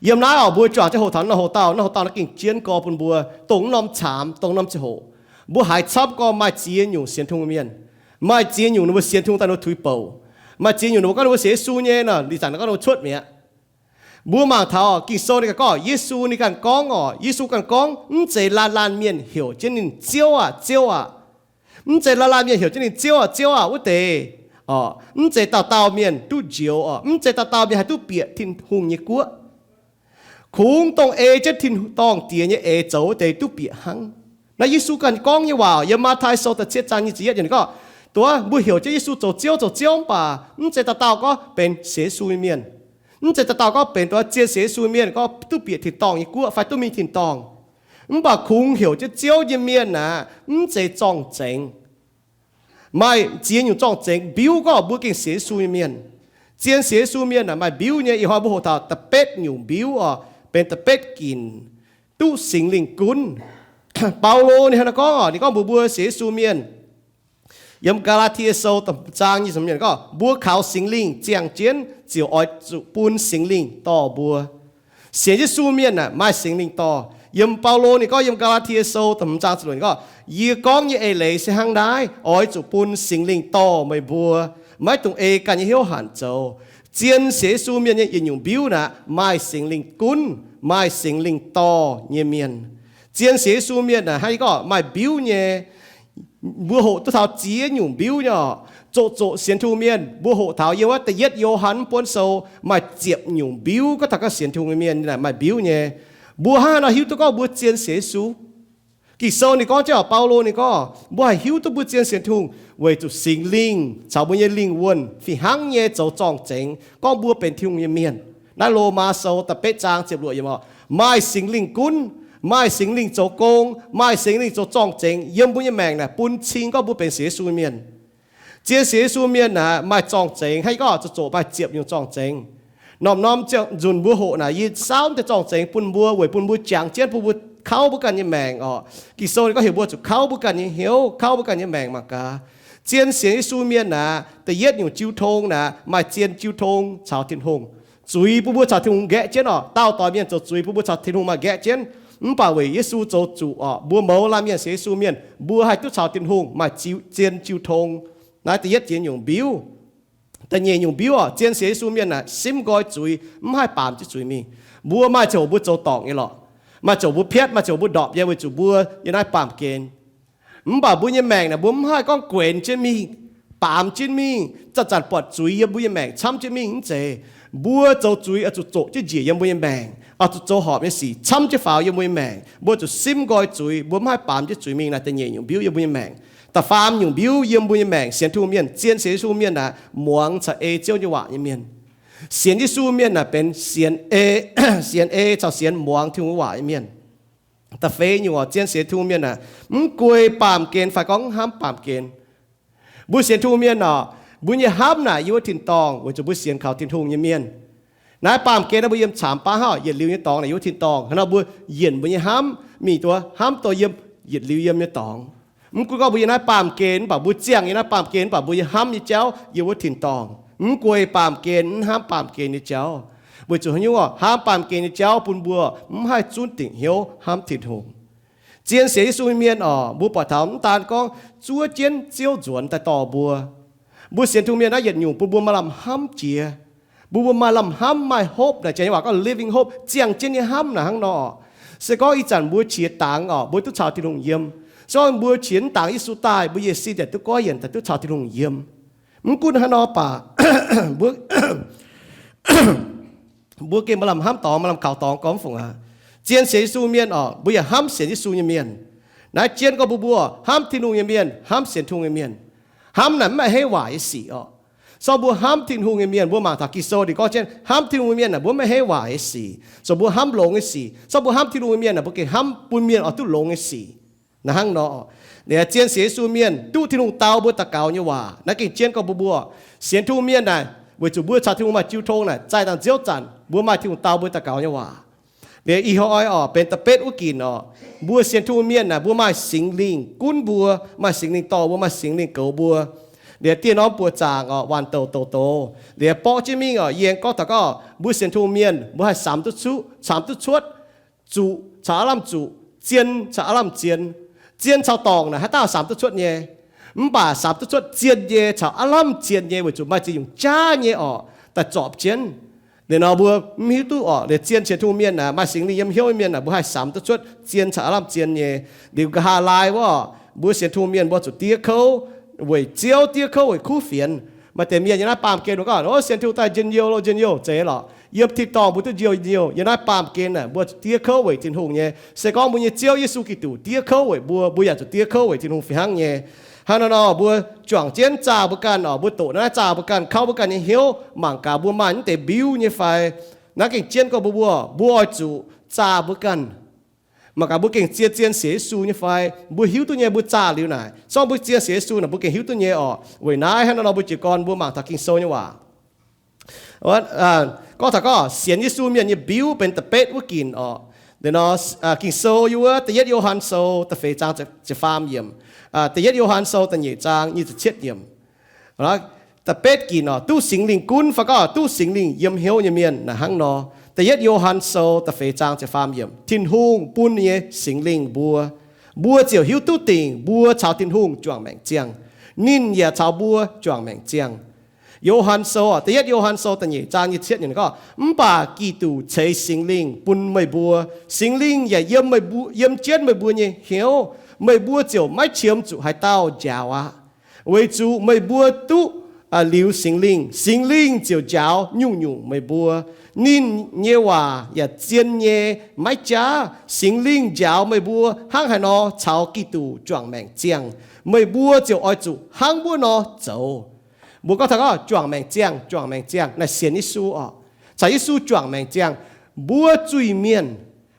Yiem naaiv oc, mbuo juangc jienv hoqc taux naaiv norm hoc-dauh, naaiv norm hoc-dauh naaiv gengh jienv gorx bun mbuo dongh naaiv norm caamx, dongh norm ziangh hoc. Mbuo haiz camv gorngv maaih ziex nyungc sienx Tungh mienh, maaih ziex nyungc ninh mbuo sienx Tungh daaih ninh mbuo tuix bouc, maaih ziex nyungc ninh mbuo gorngv ninh mbuo sienx Yesu nyei nor, ih zanc ninh gorngv ninh mbuo cuotv mi'aqv. Mbuo mangc taux Ging-Sou ninh ganh gorngv, Yesu ninh ganh gorngv oc, Yesu ganh gorngv, mv zeiz laanh laanh mienh heuc jienv ninh, Ziouv aah! Ziouv aah! Mv zeiz laanh laanh mienh heuc jienv ninh, Ziouv aah! Ziouv aah! Wuov deix, mv zeiz dauh dauh mienh duqv njoux oc, mv zeiz dauh dauh mienh haih duqv bieqc Tin-Hungh nyei guoqv. Kungx dongh ei jienv tin-dorngh Diex nyei eix zoux wuov deix duqv bieqc hnangv. Naaiv Yesu ganh gorngv nyei waac yiem Matv^taai Sou da'cietv zaang nyic ziepc yietv yiemc gorngv, duqv mbuo heuc jienv Yesu zoux Ziouv, zoux Ziouv, mv baac mv zeiz dauh dauh gorngv benx sienx Yesu nyei mienh. Mv zeiz dauh dauh gorngv benx duqv zien sienx Yesu nyei mienh gorngv duqv bieqc tin-dorngh nyei guoqv fai duqv mingh tin-dorngh. Mv baac kungx heuc jienv Ziouv nyei mienh aeqv, mv zeiz zorng-zengx. Maaih ziex nyungc zorng-zengx mbiuv gorngv mbuo gengh sienx Yesu nyei mienh. Zien sienx Yesu mienh aeqv, maaih mbiuv nyei. Ih hnoi mbuo hoqc taux da'betv nyungc mbiuv oc, benx da'betv ginc, duqv Singx Lingh gunv. Baulo ninh hnangv naaiv gorngv oc, ninh gorngv mbuox mbuo sienx Yesu mienh, yiem Gaa^laa^tie Sou da'hmz zaang nyic ziepc yietv gorngv, mbuo kaux Singx Lingh ziangh jienv ziouc oix zuqc bun Singx Lingh dorh mbuo. Sienx Yesu mienh aeqv, maaih Singx Lingh dorh. Yiem Baulo ninh gorngv yiem Gaa^laa^tie Sou da'hmz zaang ziepc luoqc ninh gorngv, Yie gorngv nyei eix leiz se hnangv naaiv, oix zuqc bun Singx Lingh dorh meih mbuo, maiv dungx ei ganh nyei hnyouv hanc zoux. Zien sienx Yesu mienh nyei yietc nyungc mbiuv naaic maaih Singx Lingh gunv, maaih Singx Lingh dorh nyei mienh. Zien sienx Yesu mienh aeqv, hnangv yie gorngv maaih mbiuv nyei. Mbuo hoqc duqv taux ziex nyungc mbiuv nyei oc. Zoqc zoqc sienx Tin-Hungh mienh, mbuo hoqc taux yiem wuov da'yietv Yo^han mv buonv sou maaih ziepc nyungc mbiuv gorngv taux gorngv sienx Tin-Hungh nyei mienh maaih mbiuv nyei. Mbuo hnangv haaix nor hiuv duqv gorngv mbuo zien sienx Yesu? Ging-Sou ninh gorngv jienv oc, Baulo ninh gorngv mbuo haih hiuv duqv mbuo zien sienx Tin-Hungh weic zuqc Singx Lingh caux mbuo nyei lingh wuonh fih hnangv nyei zoux zorng-zengx gorngv mbuo benx Tin-Hungh nyei mienh. Naaiv Lomaa Sou da'betv zaang ziepc luoqc yiemc oc, maaih Singx Lingh gunv, maaih Singx Lingh zoux gong, maaih Singx Lingh zoux zorng-zengx yiem mbuo nyei maengc naaic bun cing gorngv mbuo benx sienx Yesu mienh. Zien sienx Yesu mienh aeqv, maaih zorng-zengx, hnangv yie gorngv zoqc zoqc maaih ziepc nyungc zorng-zengx. Norm-norm ziangh nzunc mbuo hoqc naaic, yie saauv deix zorng-zengx bun mbuo weic bun mbuo jangx jienv, bun mbuo kauv mbuo ganh nyei maengc oc. Ging-Sou ninh gorngv heuc mbuo zuqc kauv mbuo ganh nyei hnyouv, kauv mbuo ganh nyei maengc mangc gaax. Zien sienx Yesu mienh aeqv, da'yietv nyungc jiu tong naaic maaih zien jiu tong caux Tin-Hungh. Zuiz bun mbuo caux Tin-Hungh nqaeqv jienv oc. Dauh doix mienh zoux zuiz bun mbuo caux Tin-Hungh maaih nqaeqv jienv. Mv baac weic Yesu zoux zuqc oc, mbuo mouz laanh mienh sienx Yesu mienh, mbuo haih duqv caux Tin-Hungh maaih zien jiu tong. Naaiv da'yietv ziex nyungc mbiuv. Da'nyeic nyungc mbiuv oc, zien sienx Yesu mienh aeqv, simv nqoi zuiz, mv haih baamz jienv zuiz mingh. Mbuo maaih ziangh hoc mbuo zoux dorngc nyei lorqc. Maaih ziangh hoc mbuo piatv, maaih ziangh hoc mbuo ndorpc nyei weic zuqc mbuo yiem naaiv baamh gen. Mv baac mbuo nyei maengc naaic mbuo mv haih gorngv guenx jienv mingh, baamz jienv mingh, zanc-zanc buatc zuiz yiem mbuo nyei maengc camv jienv mingh, mv zeiz. Mbuo zoux zuiz oix zuqc zoqc jienv njiec yiem mbuo nyei maengc, oix zuqc zoux horpc nyei sic camv jienv faaux yiem mbuo nyei maengc. Mbuo zuqc simv nqoi zuiz, mbuo mv haih baamz jienv zuiz mingh. Naaiv da'nyeic nyungc mbiuv yiem mbuo nyei maengc. Da'faam nyungc mbiuv yiem mbuo nyei maengc, sienx Tin-Hungh mienh, zien sienx Yesu mienh aeqv, muangx caux ei Ziouv nyei waac nyei mienh. Sienx Yesu mienh aeqv, benx sienx ei, sienx ei caux sienx muangx Tin-Hungh nyei waac nyei mienh. Da'feix nyungc oc, zien sienx Tin-Hungh mienh aeqv, mv guei baamh gen fai gorngv mv hnamv baamh gen. Mbuo sienx Tin-Hungh mienh oc, mbuo nyei hnamv naaic yiem wuov tin-dorngh weic zuqc mbuo sienx kaux Tin-Hungh nyei mienh. Naaiv baamh gen naaiv mbuo yiem caamx baav hnangv, yietc liuz nyei dorngx naaic yiem wuov tin-dorngh. Hnangv nor mbuo yienc mbuo nyei hnamv mingh duqv hnamv duqv yiem yietc liuz yiem nyei dorngx. Mv gunv gorngv mbuo yiem naaiv baamh gen mv baac mbuo ziangh yiem naaiv baamh gen mv baac mbuo nyei hnamv nyei jauv yiem wuov tin-dorngh. Mv guei baamh gen, mv hnamv baamh gen nyei jauv. Weic zuqc haaix nyungc oc? Hnamv baamh gen nyei jauv bun mbuo mv haih zunv dingc hnyouv hnamv Tin-Hungh. Zien sienx Yesu nyei mienh oc, mbuo buatc taux mv daan gorngv zuov jienv Ziouv nzuonx daaih dorh mbuo. Mbuo sienx Tin-Hungh mienh naaiv yietc nyungc bun mbuo maaih lamh hnamv jiex. Mbuo, mbuo maaih lamh hnamv, maaih hope naaic, janx nyei waac gorngv living hope, ziangh jienv nyei hnamv naaic hnangv nor. Se gorngv ih zanc mbuo qiex dangx oc, mbuo duqv caux Tin-Hungh yiem. Se gorngv mbuo qiex mv dangx Yesu daaih, mbuo yietc sin daaih duqv goiv yienc, daaih duqv caux Tin-Hungh yiem. Mv gunv hnangv nor baac mbuo, mbuo gengh maaih lamh hnamv dorngx, maaih lamh kaux dorngx gorngv fungc aqv. Zien sienx Yesu mienh oc, mbuo yaac hnamv sienx Yesu nyei mienh. Naaiv jienv gorngv mbuo, mbuo hnamv Tin-Hungh nyei mienh, hnamv sienx Tin-Hungh nyei mienh. Hnamv naaic mv maaih heiv waaic nyei sic oc. Se gorngv mbuo hnamv Tin-Hungh nyei mienh, mbuo mangc taux Ging-Sou ninh gorngv jienv hnamv Tin-Hungh nyei mienh naaic mbuo mv maaih heiv waaic nyei sic, se mbuo hnamv longx nyei sic. Se gorngv mbuo hnamv Tin-Hungh nyei mienh naaic mbuo gengh hnamv bun mienh oix duqv longx nyei sic. Naaiv hnangv nor, zien sienx Yesu mienh duqv Tin-Hungh dau mbuo daux gaux nyei waac. Naaiv gengh jienv gorngv mbuo, mbuo sienx Tin-Hungh mienh naaic, weic zuqc mbuo caux Tin-Hungh maaih jiu tong naaic, zaih dangh nziouv zanc mbuo maaih Tin-Hungh dau mbuo daux gaux nyei waac. Liuz ih hnoi oc, benx da'betv wuov ginc oc, mbuo sienx Tin-Hungh mienh naaic mbuo maaih Singx Lingh gunv mbuo, maaih Singx Lingh dorh mbuo, maaih Singx Lingh goux mbuo. Liuz dieh norm buoqc zaangc orqc, waanc douc douc doz. Liuz borqv jienv mingh orqc, yie aengx gorngv taux gorngv mbuo sienx Tin-Hungh mienh, mbuo haih samx duqv cuotv, zuqc caux aav lamh zuqc, zien caux aav lamh zien. Zien caux dorngc naaic haaix dauh samx duqv cuotv nyei. Mv baac samx duqv cuotv zien nyei caux aav lamh zien nyei weic zuqc maaih ziex nyungc jaav nyei orqc daaih zorpc jienv. Liuz nor mbuo mv hiuv duqv orqc, liuz zien sienx Tin-Hungh mienh naaic, maaih Singx Lingh yiem hnyouv mienh naaic, mbuo haih samx duqv cuotv zien caux aav lamh zien nyei. Liuz nqa'haav laai wuov, mbuo sienx Tin-Hungh mienh mbuo zuqc diev kouv weic Ziouv, diev kouv weic kuv fienx. Maaih deix mienh yiem naaiv baamh gen mbuo gorngv, o, sienx Tin-Hungh daaih njien-youh lo, njien-youh, zeiz lorqc. Yiem tin-dorngh mbuo duqv njien-youh, yiem naaiv baamh gen naaic mbuo zuqc diev kouv weic Tin-Hungh nyei. Se gorngv mbuo nyei Ziouv Yesu Giduc diev kouv weic mbuo, mbuo yaac zuqc diev kouv weic Tin-Hungh fih hnangv nyei. Hnangv naaiv nor mbuo juangc jienv zaah mbuo ganh orqc, mbuo doqc naaiv zaah mbuo ganh, kauv mbuo ganh nyei hnyouv, mangc gaax mbuo maaih naaiv deix mbiuv nyei fai. Naaiv gengh jienv gorngv mbuo, mbuo, mbuo oix zuqc zaah mbuo ganh. Mangc gaax mbuo gengh zien zien sienx Yesu nyei fai. Mbuo hiuv duqv nyei, mbuo zaah liuz naaic, se gorngv mbuo zien sienx Yesu naaic, mbuo gengh hiuv duqv nyei orqc. Weic naaiv hnangv naaiv nor mbuo jiez gorn mbuo mangc taux Ging-Sou nyei waac. Gorngv taux gorngv sienx Yesu mienh nyei mbiuv benx da'betv wuov ginc orqc. Nor Ging-Sou yiem wuov Da'yietv Yo^han Sou da'feix zaang ziepc faam yiemc, Da'yietv Yo^han Sou da'nyeic zaang nyic ziepc cietv yiemc. Da'betv ginc orqc, duqv Singx Lingh gunv fai gorngv duqv Singx Lingh yiem hnyouv nyei mienh naaic hnangv nor. Da'yietv Yo^han Sou da'feix zaang ziepc faam yiemc, Tin-Hungh bun nyei Singx Lingh mbuo, mbuo ziouc hiuv duqv dingc mbuo caux Tin-Hungh juangc maengc ziangh, ninh yaac caux mbuo juangc maengc ziangh. Yo^han Sou, Da'yietv Yo^han Sou da'nyeic zaang nyic ziepc cietv yiemc gorngv, mv baac Giduc ceix Singx Lingh bun meih mbuo. Singx Lingh yaac yiem, yiem jienv meih mbuo nyei hnyouv. Meih mbuo ziouc maiv qiemx zuqc haaix dauh njaaux aqv, weic zuqc meih mbuo duqv liuz Singx Lingh. Singx Lingh ziouc njaaux nyungc-nyungc meih mbuo. Ninh nyei waac yaac zien nyei, maiv jaav. Singx Lingh njaaux meih mbuo hnangv haaix nor caux Giduc juangc maengc ziangh, meih mbuo ziouc oix zuqc hnangv wuov nor zoux. Mbuo gorngv taux gorngv juangc maengc ziangh, juangc maengc ziangh naaic sienx Yesu orqc, caux Yesu juangc maengc ziangh. Mbuo zuiz-mienh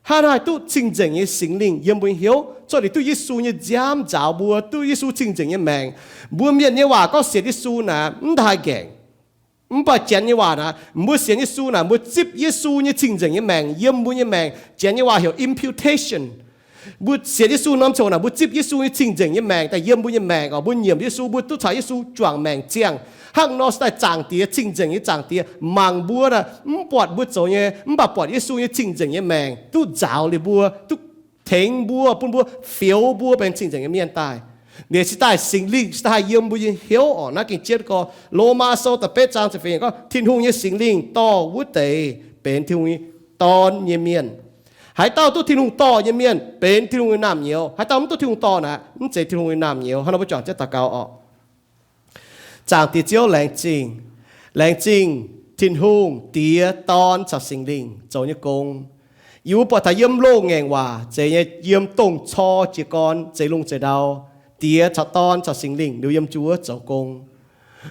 hnangv haaix duqv cing-nzengc nyei Singx Lingh yiem mbuo nyei hnyouv, cuotv liuz duqv Yesu nyei nziaamv nzaaux mbuo, duqv Yesu cing-nzengc nyei maengc. Mbuo mienh nyei waac gorngv sienx Yesu naaic mv daaih gaengc. Mv baac Janx nyei waac naaic, mbuo sienx Yesu naaic, mbuo zipv Yesu nyei cing-nzengc nyei maengc yiem mbuo nyei maengc. Janx nyei waac heuc imputation. Mbuo sienx Yesu norm ziangh hoc naaic, mbuo zipv Yesu nyei cing-nzengc nyei maengc daaih yiem mbuo nyei maengc orqc. Mbuo nyiemc Yesu, mbuo duqv caux Yesu juangc maengc ziangh. Hnangv nor se daaih Zaangc Diex, cing-nzengc nyei Zaangc Diex mangc mbuo naaic, mv buatc mbuo zoux nyei, mv baac buatc Yesu nyei cing-nzengc nyei maengc duqv nzaaux liuz mbuo, duqv tengx mbuo, bun mbuo, fioux mbuo benx cing-nzengc nyei mienh daaih. Liuz se daaih Singx Lingh se daaih haih yiem mbuo nyei hnyouv orqc. Naaiv gengh jienv gorngv Lomaa Sou da'betv zaang ziepc feix gorngv, Tin-Hungh nyei Singx Lingh dorh wuov deix benx Tin-Hungh nyei dorn nyei mienh. Haaix dauh duqv Tin-Hungh dorh nyei mienh benx Tin-Hungh nyei naamh nyouz. Haaix dauh mv duqv Tin-Hungh dorh naaic, mv zeiz Tin-Hungh nyei naamh nyouz. Hnangv nor mbuo juangc jienv daux gaux orqc. Zaangc Diex Ziouv, laengz zingh. Laengz zingh Tin-Hungh Diex, Dorn caux Singx Lingh zoux nyei gong. Yie mbuo buatc taux yiem loz-ngaengc waac zeiz nyei, yiem dongh cor jiez gorn, zeix lungh zeix ndau, Diex caux Dorn caux Singx Lingh liuz yiem zuov zoux gong.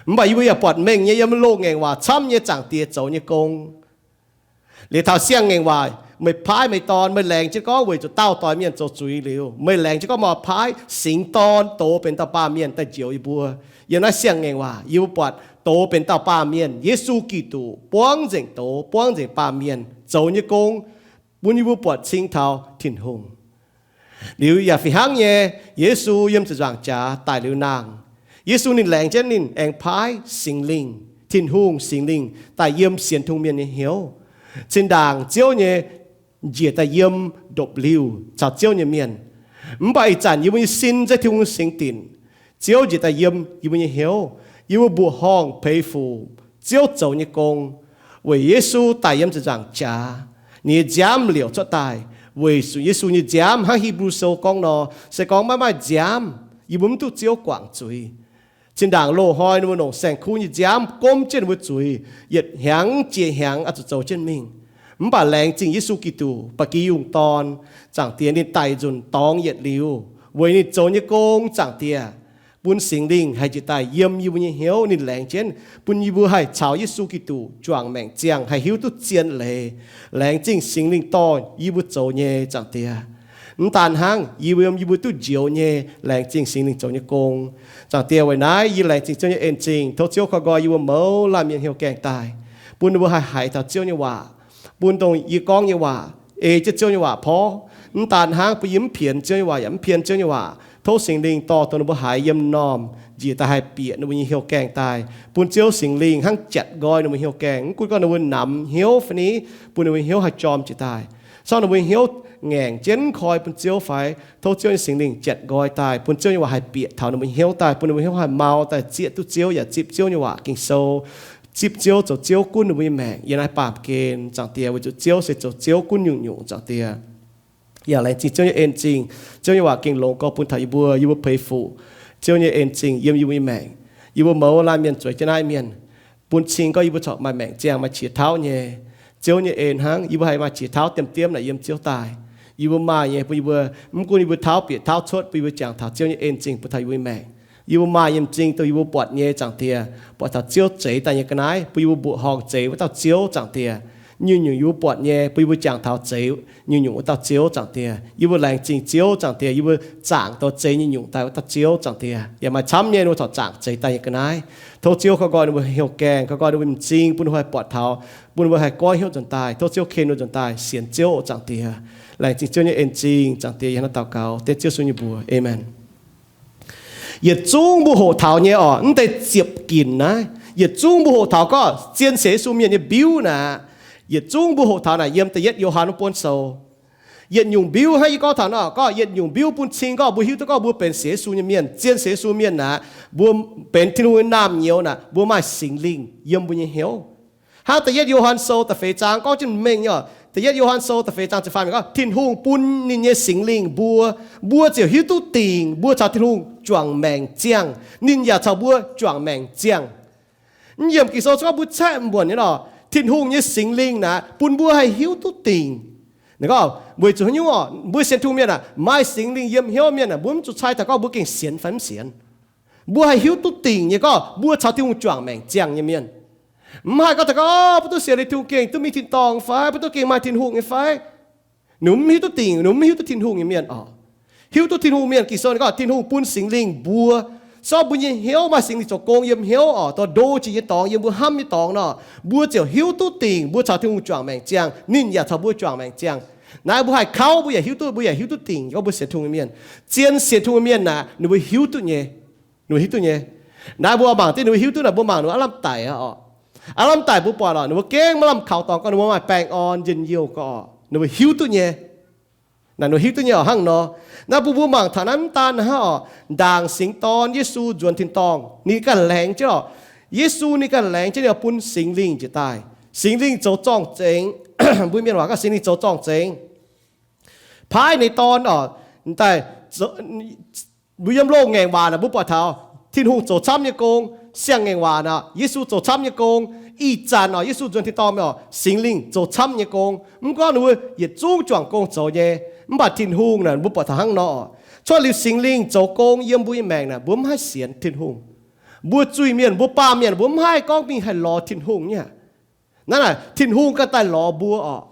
Mv baac yie mbuo yaac buatc mengh nyei yiem loz-ngaengc waac camv nyei Zaangc Diex zoux nyei gong. Liuz taux siang-ngaengc waac, meih paaiv meih Dorn, meih laengz jienv gorngv weic zuqc daauh doix mienh zoux zuiz liuz, meih laengz jienv gorngv meih paaiv Singx Dorn doz benx dauh baamh mienh daaih njoux yie mbuo. Yiem naaiv siang-ngaengc waac yie mbuo buatc doz benx dauh baamh mienh, Yesu Giduc, buangv nzengc doz, buangv nzengc baamh mienh zoux nyei gong, bun yie mbuo buatc cing taux Tin-Hungh. Liuz yaac fih hnangv nyei, Yesu yiem ziepc nzaangc jaax daic liuz nangh, Yesu ninh laengz jienv ninh aengx paaiv Singx Lingh, Tin-Hungh Singx Lingh daaih yiem sienx Tin-Hungh mienh nyei hnyouv. Zinh ndaangc Ziouv nyei njiec daaih yiem ndopv-liuh caux Ziouv nyei mienh. Mv baac ih zanc yie mbuo nyei sin se Tin-Hungh singx dinc. Ziouv njiec daaih yiem yie mbuo nyei hnyouv. Yie mbuo mbuoqc horngh peix fuc Ziouv zoux nyei gong, weic Yesu daic yiem ziepc nzaangc jaax, ninh nyei nziaamv liouc cuotv daaih. Weic zuqc Yesu nyei nziaamv hnangv Hipv^lu Sou gorngv nor, se gorngv maiv maaih nziaamv, yie mbuo mv duqv Ziouv guangc zuiz. Zinh ndaangc loz-hnoi ninh mbuo longc saeng-kuv nyei nziaamv gomv jienv ninh mbuo zuiz, yietc hnyangx jiex hnyangx oix zuqc zoux jienv mingh. Mv baac laengz zingh Yesu Giduc, ba'gi yungh Dorn, Zaangc Diex ninh daic nzunc dorngx yietc liuz, weic ninh zoux nyei gong, Zaangc Diex, bun Singx Lingh haih njiec daaih yiem yie mbuo nyei hnyouv. Ninh laengz jienv bun yie mbuo haih caux Yesu Giduc juangc maengc ziangh, haih hiuv duqv zien leiz. Laengz zingh Singx Lingh dorh yie mbuo zoux nyei, Zaangc Diex. Mv daan hnangv, yie mbuo, yie mbuo duqv njoux nyei, laengz zingh Singx Lingh zoux nyei gong. Zaangc Diex, weic naaiv yie laengz zingh Ziouv nyei en zingh. Tov Ziouv koi nqoi yie mbuo mouz laanh mienh hnyouv gaengh daaih, bun ninh mbuo haih haiz taux Ziouv nyei waac, bun dongh yie gorngv nyei waac ei jienv Ziouv nyei waac porv. Mv daan hnangv, bun yie mv pienx Ziouv nyei waac yaac mv pien Ziouv nyei waac, tov Singx Lingh dorh dongh ninh mbuo haiz yiem m'normh njiec daaih haih bieqc ninh mbuo nyei hnyouv gaengh daaih, bun Ziouv Singx Lingh hnangv jatc nqoi ninh mbuo hnyouv gaengh. Mv gunv gorngv ninh mbuo namx hnyouv fai ni, bun ninh mbuo hnyouv haih jorm jiex daaih. Se gorngv ninh mbuo hnyouv ngaengc jienv mv koi bun Ziouv fai, tov Ziouv nyei Singx Lingh jatc nqoi daaih, bun Ziouv nyei waac haih bieqc taux ninh mbuo hnyouv daaih, bun ninh mbuo hnyouv haih mau daaih zieqv duqv Ziouv yaac zipv Ziouv nyei waac Ging-Sou, zipv Ziouv, zoux Ziouv gunv ninh mbuo nyei maengc yiem naaiv baamh gen, Zaangc Diex, weic zuqc Ziouv se zoux Ziouv gunv nyungc-nyungc, Zaangc Diex. Yaac laengz zingh Ziouv nyei en zingh. Ziouv nyei waac gengh longx gorx bun taux yie mbuo, yie mbuo peix fuqv Ziouv nyei en zingh yiem yie mbuo nyei maengc. Yie mbuo mouz laanh mienh zueiz jienv naaiv mienh, bun cing gorngv yie mbuo corc maaih maengc ziangh, maaih qiex tauv nyei. Ziouv nyei en hnangv, yie mbuo haih maaih qiex tauv diemv-diemv naaic yiem Ziouv daaih. Yie mbuo maaih nyei, bun yie mbuo, mv gunv yie mbuo tauv bieqc tauv cuotv, bun yie mbuo jangx taux Ziouv nyei en zingh bun taux yie mbuo nyei maengc. Yie mbuo maaih nyei m'zing dongh yie mbuo buatc nyei, Zaangc Diex, buatc taux Ziouv zeix daaih nyei ga'naaiv, bun yie mbuo mbuoqc horngh zeix wuov dauh Ziouv, Zaangc Diex. Nyungc-nyungc yie mbuo buatc nyei, bun yie mbuo jangx taux zeix nyungc-nyungc wuov dauh Ziouv, Zaangc Diex. Yie mbuo laengz zingh Ziouv, Zaangc Diex, yie mbuo zaangc dongh zeix nyungc-nyungc daaih wuov dauh Ziouv, Zaangc Diex. Yaac maaih camv nyei ninh mbuo corc zaangc zeix daaih nyei ga'naaiv. Tov Ziouv koi nqoi ninh mbuo hnyouv gaengh, koi nqoi ninh mbuo m'zing, bun ninh mbuo haih buatc taux, bun ninh mbuo haih goiv hnyouv nzuonx daaih. Tov Ziouv ken ninh mbuo nzuonx daaih sienx Ziouv, Zaangc Diex. Laengz zingh Ziouv nyei en zingh, Zaangc Diex, yie hnangv naaiv daux gaux dengv Ziouv Yesu nyei mbuox, aamen. Yietc zungv mbuo hoqc taux nyei orqc, mv deix ziepc ginc naaiv, yietc zungv mbuo hoqc taux gorngv zien sienx Yesu mienh nyei mbiuv naaic, yietc zungv mbuo hoqc taux naaic yiem da'yietv Yo^han wuov buonv sou. Yietc nyungc mbiuv hnangv yie gorngv taux nor, gorngv yietc nyungc mbiuv bun cing gorngv mbuo hiuv duqv gorngv mbuo benx sienx Yesu nyei mienh, zien sienx Yesu mienh naaic, mbuo benx Tin-Hungh nyei naamh nyouz naaic, mbuo maaih Singx Lingh yiem mbuo nyei hnyouv. Hnangv da'yietv Yo^han sou da'feix zaang gorngv jienv mengh nyei orqc. Da'yietv Yo^han sou da'feix zaang ziepc faam gorngv, Tin-Hungh bun ninh nyei Singx Lingh mbuo, mbuo ziouc hiuv duqv dingc mbuo caux Tin-Hungh juangc maengc ziangh. Ninh yaac caux mbuo juangc maengc ziangh. Mv yiemc Ging-Sou gorngv mbuo caeqv mbuonc nyei nor, Tin-Hungh nyei Singx Lingh naaic bun mbuo haih hiuv duqv dingc. Ninh gorngv weic zuqc haaix nyungc orqc? Mbuo sienx Tin-Hungh mienh aah, maaih Singx Lingh yiem hnyouv mienh aah, mbuo mv zuqc cai taux gorngv mbuo gengh sienx fai mv sienx. Mbuo haih hiuv duqv dingc nyei gorngv mbuo caux Tin-Hungh juangc maengc ziangh nyei mienh. Mv haih gorngv taux gorngv, o, mbuo duqv sienx liuz Tin-Hungh gengh duqv mingh tin-dorngh fai, mbuo duqv gengh maaih Tin-Hungh nyei fai? Ninh mv hiuv duqv dingc, ninh mv hiuv duqv Tin-Hungh nyei mienh orqc. Hiuv duqv Tin-Hungh mienh, Ging-Sou ninh gorngv Tin-Hungh bun Singx Lingh mbuo. Se gorngv mbuo nyei hnyouv maaih Singx Lingh zoux gong yiem hnyouv orqc, dorh ndo jiex nyei dorngx, yiem mbuo hnamv nyei dorngx nor, mbuo ziouc hiuv duqv dingc mbuo caux Tin-Hungh juangc maengc ziangh, ninh yaac caux mbuo juangc maengc ziangh. Naaiv mbuo haih kauv, mbuo yaac hiuv duqv, mbuo yaac hiuv duqv dingc gorngv mbuo sienx Tin-Hungh nyei mienh. Zien sienx Tin-Hungh nyei mienh naaic, ninh mbuo hiuv duqv nyei. Ninh mbuo hiuv duqv nyei. Naaiv mbuo mangc deix ninh mbuo hiuv duqv naaic, mbuo mangc ninh mbuo aav lamh daic aqv orqc. Aav lamh daic mbuo buatc orqc, ninh mbuo gengh maiv lamh kaux dorngx gorngv ninh mbuo maaih baengh orn njien-youh gorqv orqc, ninh mbuo hiuv duqv nyei. Naaic ninh mbuo hiuv duqv nyei orqc hnangv nor. Naaiv mbuo mbuo mangc taux naaiv mv daan hnangv orqc, ndaangc Singx Dorn Yesu nzuonx tin-dorngh, ninh ganh laengz jienv orqc. Yesu ninh ganh laengz jienv ninh bun Singx Lingh njiec daaih. Singx Lingh zoux zorng-zengx. Mbuo mienh waac gorngv Singx Lingh zoux zorng-zengx, paaiv ninh Dorn orqc, daaih, mbuo yiem loz-ngaengc waac naaic mbuo buatc taux Tin-Hungh zoux camv nyei gong. Siang-ngaengc waac naaic Yesu zoux camv nyei gong. Ih zanc orqc, Yesu nzuonx tin-dorngh mingh orqc, Singx Lingh zoux camv nyei gong. Mv gorngv ninh mbuo yietc zungv juangc gong zoux nyei, mv baac Tin-Hungh naaic mbuo buatc taux hnangv nor orqc, cuotv liuz Singx Lingh zoux gong yiem mbuo nyei maengc naaic, mbuo mv haih sienx Tin-Hungh. Mbuo zuiz-mienh, mbuo baamh mienh, mbuo mv haih gorngv mingh haih lorz Tin-Hungh nyei. Naaiv naaic Tin-Hungh ganh daaih lorz mbuo orqc.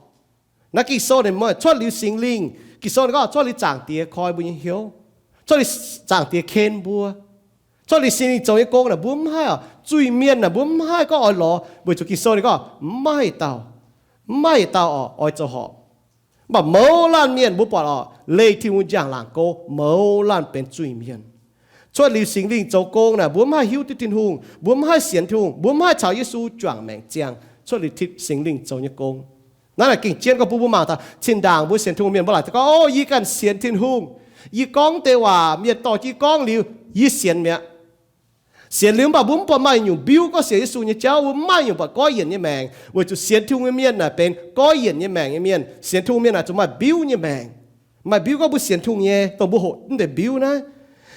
Naaiv Ging-Sou ninh cuotv liuz Singx Lingh, Ging-Sou ninh gorngv cuotv liuz Zaangc Diex koi mbuo nyei hnyouv, cuotv liuz Zaangc Diex ken mbuo, cuotv liuz Singx Lingh zoux nyei gong naaic mbuo mv haih orqc. Zuiz-mienh naaic mbuo mv haih gorngv oix lorz, weic zuqc Ging-Sou ninh gorngv mv maaih dauh, mv maaih yietc dauh orqc oix zoux horpc. Mv baac mouz laanh mienh mbuo buatc orqc, leih Tin-Hungh njang-laangc gouv, mouz laanh benx zuiz-mienh. Cuotv liuz Singx Lingh zoux gong naaic mbuo mv haih hiuv duqv Tin-Hungh, mbuo mv haih sienx Tin-Hungh, mbuo mv haih caux Yesu juangc maengc ziangh. Cuotv liuz Singx Lingh zoux nyei gong. Naaiv naaic gengh jienv gorngv bun mbuo mangc taux zinh ndaangc mbuo sienx Tin-Hungh mienh mbuo laaic gorngv, o, yie ganh sienx Tin-Hungh. Yie gorngv deix waac mienh dorh jienv gorngv liuz, yie sienx mi'aqv. Sienx liuz mv baac mbuo mv buatc maaih nyungc mbiuv gorngv sienx Yesu nyei jauv, mbuo mv maaih nyungc buatc goiv yienc nyei maengc, weic zuqc sienx Tin-Hungh nyei mienh naaic benx goiv yienc nyei maengc nyei mienh. Sienx Tin-Hungh mienh naaic zuqc maaih mbiuv nyei maengc. Maaih mbiuv gorngv mbuo sienx Tin-Hungh nyei, dongh mbuo hoqc mv deix mbiuv naaiv.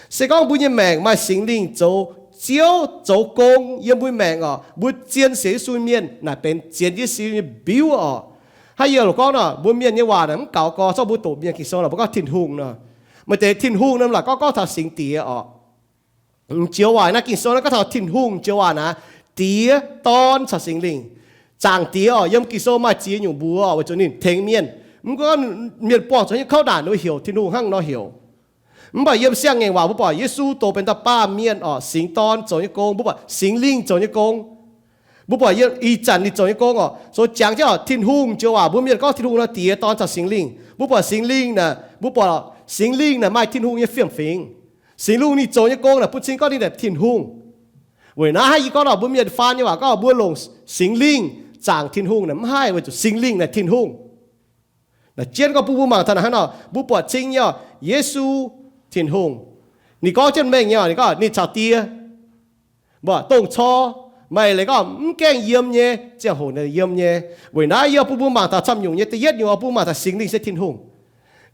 Se gorngv mbuo nyei maengc maaih Singx Lingh zoux Ziouv zoux gong yiem mbuo maengc orqc, mbuo zien sienx Yesu mienh naaic benx zien Yesu nyei mbiuv orqc. Hnangv yie loc gorngv nor, mbuo mienh nyei waac naaic mv gaux gorx, zorqv mbuo doqc mienh Ging-Sou naaic mbuo gorngv Tin-Hungh nor. Maaih deix Tin-Hungh naaic mv laaix gorngv, gorngv taux Singx Diex orqc. M'njoux waac naaiv Ging-Sou naaiv gorngv taux Tin-Hungh, m'njoux waac naaiv, Diex, Dorn caux Singx Lingh. Zaangc Diex orqc, yiem Ging-Sou maaih ziex nyungc mbuox orqc, weic zuqc ninh tengx mienh. Mv gunv mienh buangh zuqc haaix nyungc kouv naanc, ninh mbuo heuc Tin-Hungh hnangv nor heuc. Mv baac yiem siang-ngaengc waac mbuo buatc Yesu doz benx dauh baamh mienh orqc, Singx Dorn zoux nyei gong, mbuo buatc Singx Lingh zoux nyei gong. Mbuo buatc ih zanc ninh zoux nyei gong oc, zoux jangx jienv oc, Tin-Hungh joux waac, mbuo mienh gorngv Tin-Hungh nor, Diex, Dorn caux Singx Lingh. Mbuo buatc Singx Lingh naaic, mbuo buatc Singx Lingh naaic maaih Tin-Hungh nyei fiem-fingx. Singx Lingh ninh zoux nyei gong naaic bun cing gorngv ninh naaic Tin-Hungh. Weic naaiv hnangv yie gorngv nor, mbuo mienh faan nyei waac gorngv mbuo longc Singx Lingh zaangc Tin-Hungh naaic mv haih, weic zuqc Singx Lingh naaic Tin-Hungh. Naaic jienv gorngv bun mbuo mangc taux naaic hnangv nor, mbuo buatc cing nyei oc, Yesu, Tin-Hungh. Ninh gorngv jienv mengh nyei oc, ninh gorngv ninh caux Die, mbuo dongh cor, maaih leiz gorngv mv gaengh yiem nyei, ziangh hoc naaic yiem nyei. Weic naaiv yie bun mbuo mangc taux camv nyungc nyei. Da'yietv nyungc oix bun mangc taux Singx Lingh se Tin-Hungh.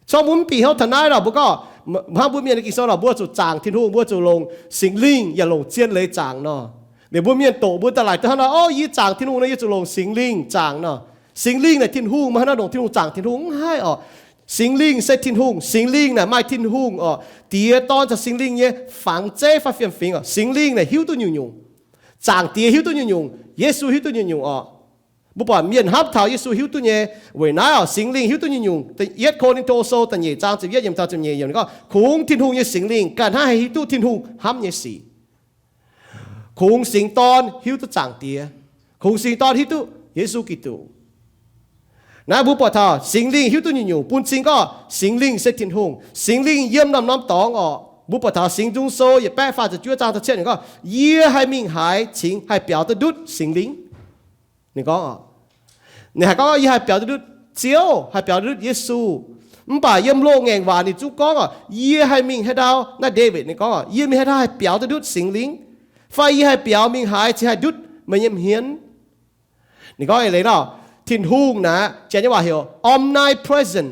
Corc mbuo mv bieqc hnyouv taux naaiv nor, mbuo gorngv, hnangv mbuo mienh nyei Ging-Sou nor, mbuo zuqc zaangc Tin-Hungh, mbuo zuqc longc Singx Lingh yaac longc zien leiz zaangc nor. Liuz mbuo mienh doqc mbuo daaih laaic duqv hnangv nor, o, yie zaangc Tin-Hungh nor, yie zuqc longc Singx Lingh zaangc nor. Singx Lingh naaic Tin-Hungh maiv hnangv nor, longc Tin-Hungh zaangc Tin-Hungh mv haih oc. Singx Lingh se Tin-Hungh. Singx Lingh naaic maaih Tin-Hungh oc, Diex, Dorn caux Singx Lingh nyei fangx zeiv fai fiem-fingx oc. Singx Lingh naaic hiuv duqv nyungc-nyungc. Zaangc Diex hiuv duqv nyungc-nyungc. Yesu hiuv duqv nyungc-nyungc oc. Mbuo buatc mienh hnamv taux Yesu hiuv duqv nyei. Weic naaiv oc, Singx Lingh hiuv duqv nyungc-nyungc. Yietv Ko^lin^to Sou da'nyeic zaang ziepc yietv yiemc taux ziepc nyeic yiemc gorngv, kungx Tin-Hungh nyei Singx Lingh ganh hnangv haih hiuv duqv Tin-Hungh hnamv nyei sic. Kungx Singx Dorn hiuv duqv Zaangc Diex. Kungx Singx Dorn hiuv duqv Yesu Giduc. Naaiv mbuo buatc taux Singx Lingh hiuv duqv nyungc-nyungc bun cing gorngv Singx Lingh se Tin-Hungh. Singx Lingh yiem norm-norm dorngx oc. Mbuo buatc taux Singx Nzung Sou yietc baeqv faah ziepc juov zaang da'cietv nyungc gorngv, yie haih mingh haaix cingx haih biaux duqv ndutv Singx Lingh? Ninh gorngv, ninh haih gorngv, yie haih biaux duqv ndutv Ziouv, haih biaux duqv ndutv Yesu. Mv baac yiem loz-ngaengc waac ninh zungv gorngv oc, yie haih mingh haaix ndau, naaiv Ndaawitv ninh gorngv, yie mingh haaix ndau haih biaux duqv ndutv Singx Lingh? Fai yie haih biaux mingh haaix cingx haih ndutv meih nyei hmien? Ninh gorngv eix leiz nor, Tin-Hungh naaic, janx nyei waac heuc omnipresent.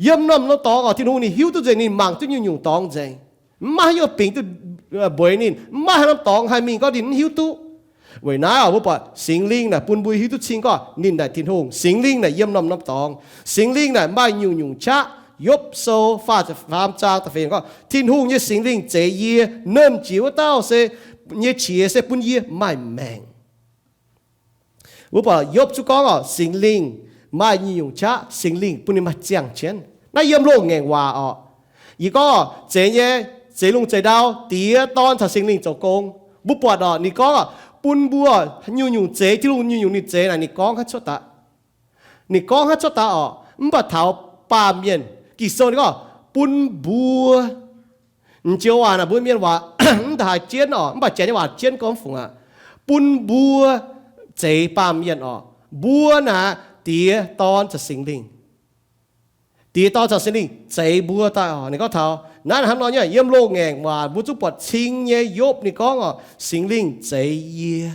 Yiem norm-norm dorngx oc, Tin-Hungh ninh hiuv duqv nzengc, ninh mangc duqv nyungc-nyungc dorngx nzengc. Mv maaih haaix nyungc bingx duqv mbueix ninh, mv maaih haaix norm dorngx haih mingh gorngv ninh mv hiuv duqv. Weic naaiv oc, mbuo buatc Singx Lingh naaic bun mbuo hiuv duqv cing gorngv ninh naaic Tin-Hungh. Singx Lingh naaic yiem norm-norm dorngx. Singx Lingh naaic maaih nyungc-nyungc qaqv. Yopv Sou faah ziepc faam zaang da'feix gorngv, Tin-Hungh nyei Singx Lingh zeix yie. Nernh Jiex wuov dauh se, nyei qiex se bun yie maaih maengc. Mbuo buatc Yopv zungv gorngv oc, Singx Lingh maaih nyungc-nyungc qaqv, Singx Lingh bun ninh maaih ziangh jienv. Naaiv yiem loz-ngaengc waac oc. Yie gorngv oc, zeix nyei, zeix lungh zeix ndau, Diex, Dorn caux Singx Lingh zoux gong. Mbuo buatc oc, ninh gorngv oc, bun mbuo nyungc-nyungc zeix, Tin-Hungh nyungc-nyungc ninh zeix naaic, ninh gorngv haaix cuotv daaih. Ninh gorngv haaix cuotv daaih oc, mv baac taux baamh mienh, Ging-Sou ninh gorngv, bun mbuo. M'njoux waac naaic mbuo mienh waac mv daaih haaix jienv oc, mv baac janx nyei waac jienv gorngv fungc aqv. Bun mbuo zeix baamh mienh oc. Mbuo naaic Diex, Dorn caux Singx Lingh. Diex, Dorn caux Singx Lingh zeix mbuo daaih oc. Ninh gorngv taux naaiv hnangv nor nyei, yiem loz-ngaengc waac mbuo zungv buatc cing nyei. Yopv ninh gorngv oc, Singx Lingh zeix yie.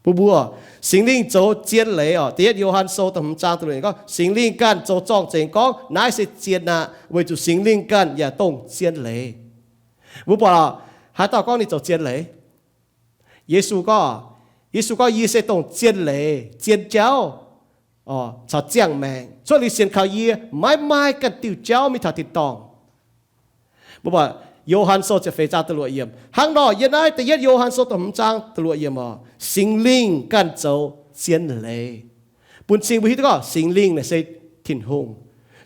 Bun mbuo, Singx Lingh zoux zien leiz oc. Da'yietv Yo^han Sou da'hmz zaang da'luoqc gorngv, Singx Lingh ganh zoux zorng-zengx gorngv naaiv se zien aqv, weic zuqc Singx Lingh ganh yaac dongh zien leiz. Mbuo buatc haaix dauh gorngv ninh zoux zien leiz? Yesu gorngv, Yesu gorngv, yie se dongh zien leiz, zien jauv, caux ziangh maengc. Cuotv liuz sienx kaux yie, maiv maaih ganh diuh jauv mingh taux tin-dorngh. Mbuo buatc Yo^han Sou ziepc feix zaang da'luoqc yiemc. Hnangv nor, yiem naaiv da'yietv Yo^han Sou da'hmz zaang da'luoqc yiemc oc, Singx Lingh ganh zoux zien leiz, bun cing mbuo hiuv duqv gorngv Singx Lingh naaic se Tin-Hungh.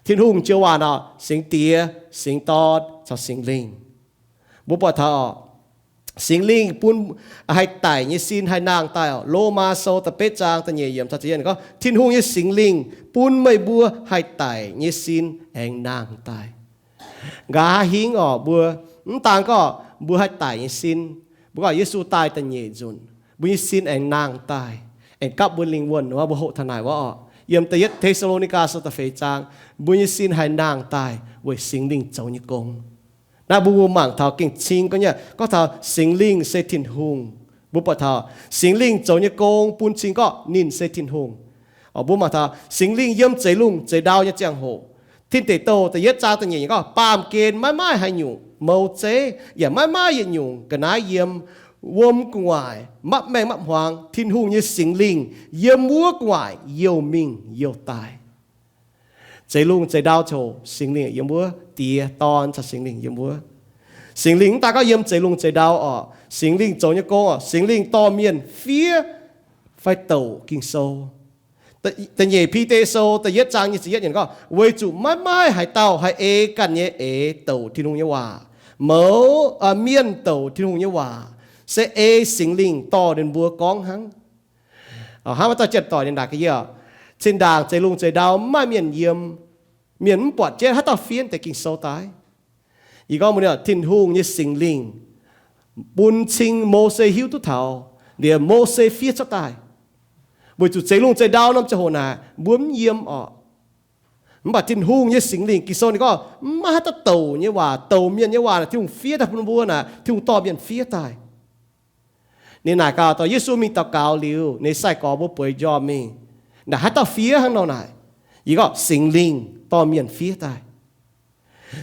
Tin-Hungh joux waac nor, Singx Diex, Singx Dorn caux Singx Lingh. Mbuo buatc taux oc, Singx Lingh bun haih daic nyei sin haih nangh daaih oc. Lomaa Sou da'betv zaang da'nyeic yiemc caux ziepc yietv gorngv, Tin-Hungh nyei Singx Lingh bun meih mbuo haih daic nyei sin aengx nangh daaih. Nqa'haav hingv oc, mbuo mv daan gorngv mbuo haih daic nyei sin, mbuo gorngv Yesu daaih da'nyeic nzunc, mbuo nyei sin aengx nangh daaih, aengx gapv mbuo lingh wuonh. Mbuo hoqc taux naaic wuov oc, yiem da'yietv Te^saa^lo^ni^gaa Sou da'feix zaang, mbuo nyei sin haih nangh daaih weic Singx Lingh zoux nyei gong. Naaiv mbuo mbuo mangc taux gengh cing gorngv nyei, gorngv taux Singx Lingh se Tin-Hungh. Mbuo buatc taux Singx Lingh zoux nyei gong bun cing gorngv ninh se Tin-Hungh. Mbuo mangc taux Singx Lingh yiem zeix lungh zeix ndau nyei ziangh hoc. Tin Deic Douh da'yietv zaang da'nyeic gorngv, baamh gen maiv maaih haaix nyungc mouz zeiv, yaac maiv maaih yietc nyungc ga'naaiv yiem, wuom gu'nguaaic, mapv maengh mapv hmuangx, Tin-Hungh nyei Singx Lingh yiem wuov gu'nguaaic youh mingh youh daaih. Zeix lungh zeix ndau ziouc Singx Lingh yiem wuov, Diex, Dorn caux Singx Lingh yiem wuov. Singx Lingh mv daan gorngv yiem zeix lungh zeix ndau oc, Singx Lingh zoux nyei gong oc, Singx Lingh dorh mienh fiev fai douc Ging-Sou. Da'nyeic Bide Sou da'yietv zaang nyic ziepc yietv yiemc gorngv, weic zuqc maiv maaih haaix dauh haih ei ganh nyei eix douc Tin-Hungh nyei waac. Mouz, mienh douc Tin-Hungh nyei waac, se ei Singx Lingh dorh ninh mbuo gorngv hnangv. Hnangv maaih dauh jien doic ninh naaic gaax yie, zinh ndaangc zeix lungh zeix ndau mv maaih mienh yiem, mienh mv buatc jienv, haaix dauh fiev deix Ging-Sou daaih? Yie gorngv mbuox ninh, Tin-Hungh nyei Singx Lingh bun cing Mose hiuv duqv taux, liemh Mose fiev cuotv daaih, weic zuqc zeix lungh zeix ndau norm ziangh hoc naaic mbuo mv yiem orqc. Mv baac Tin-Hungh nyei Singx Lingh, Ging-Sou ninh gorngv mv maaih haaix dauh douc nyei waac, douc mienh nyei waac naaic Tin-Hungh fiev daaih bun mbuo naaic, Tin-Hungh dorh mienh fiev daaih. Ninh naaic gaax, dorh Yesu mingh daux gaux liuz, ninh sai-gorx mbuo bueix njormh mingh, naaic haaix dauh fiev hnangv nor naaic? Yie gorngv Singx Lingh dorh mienh fiev daaih.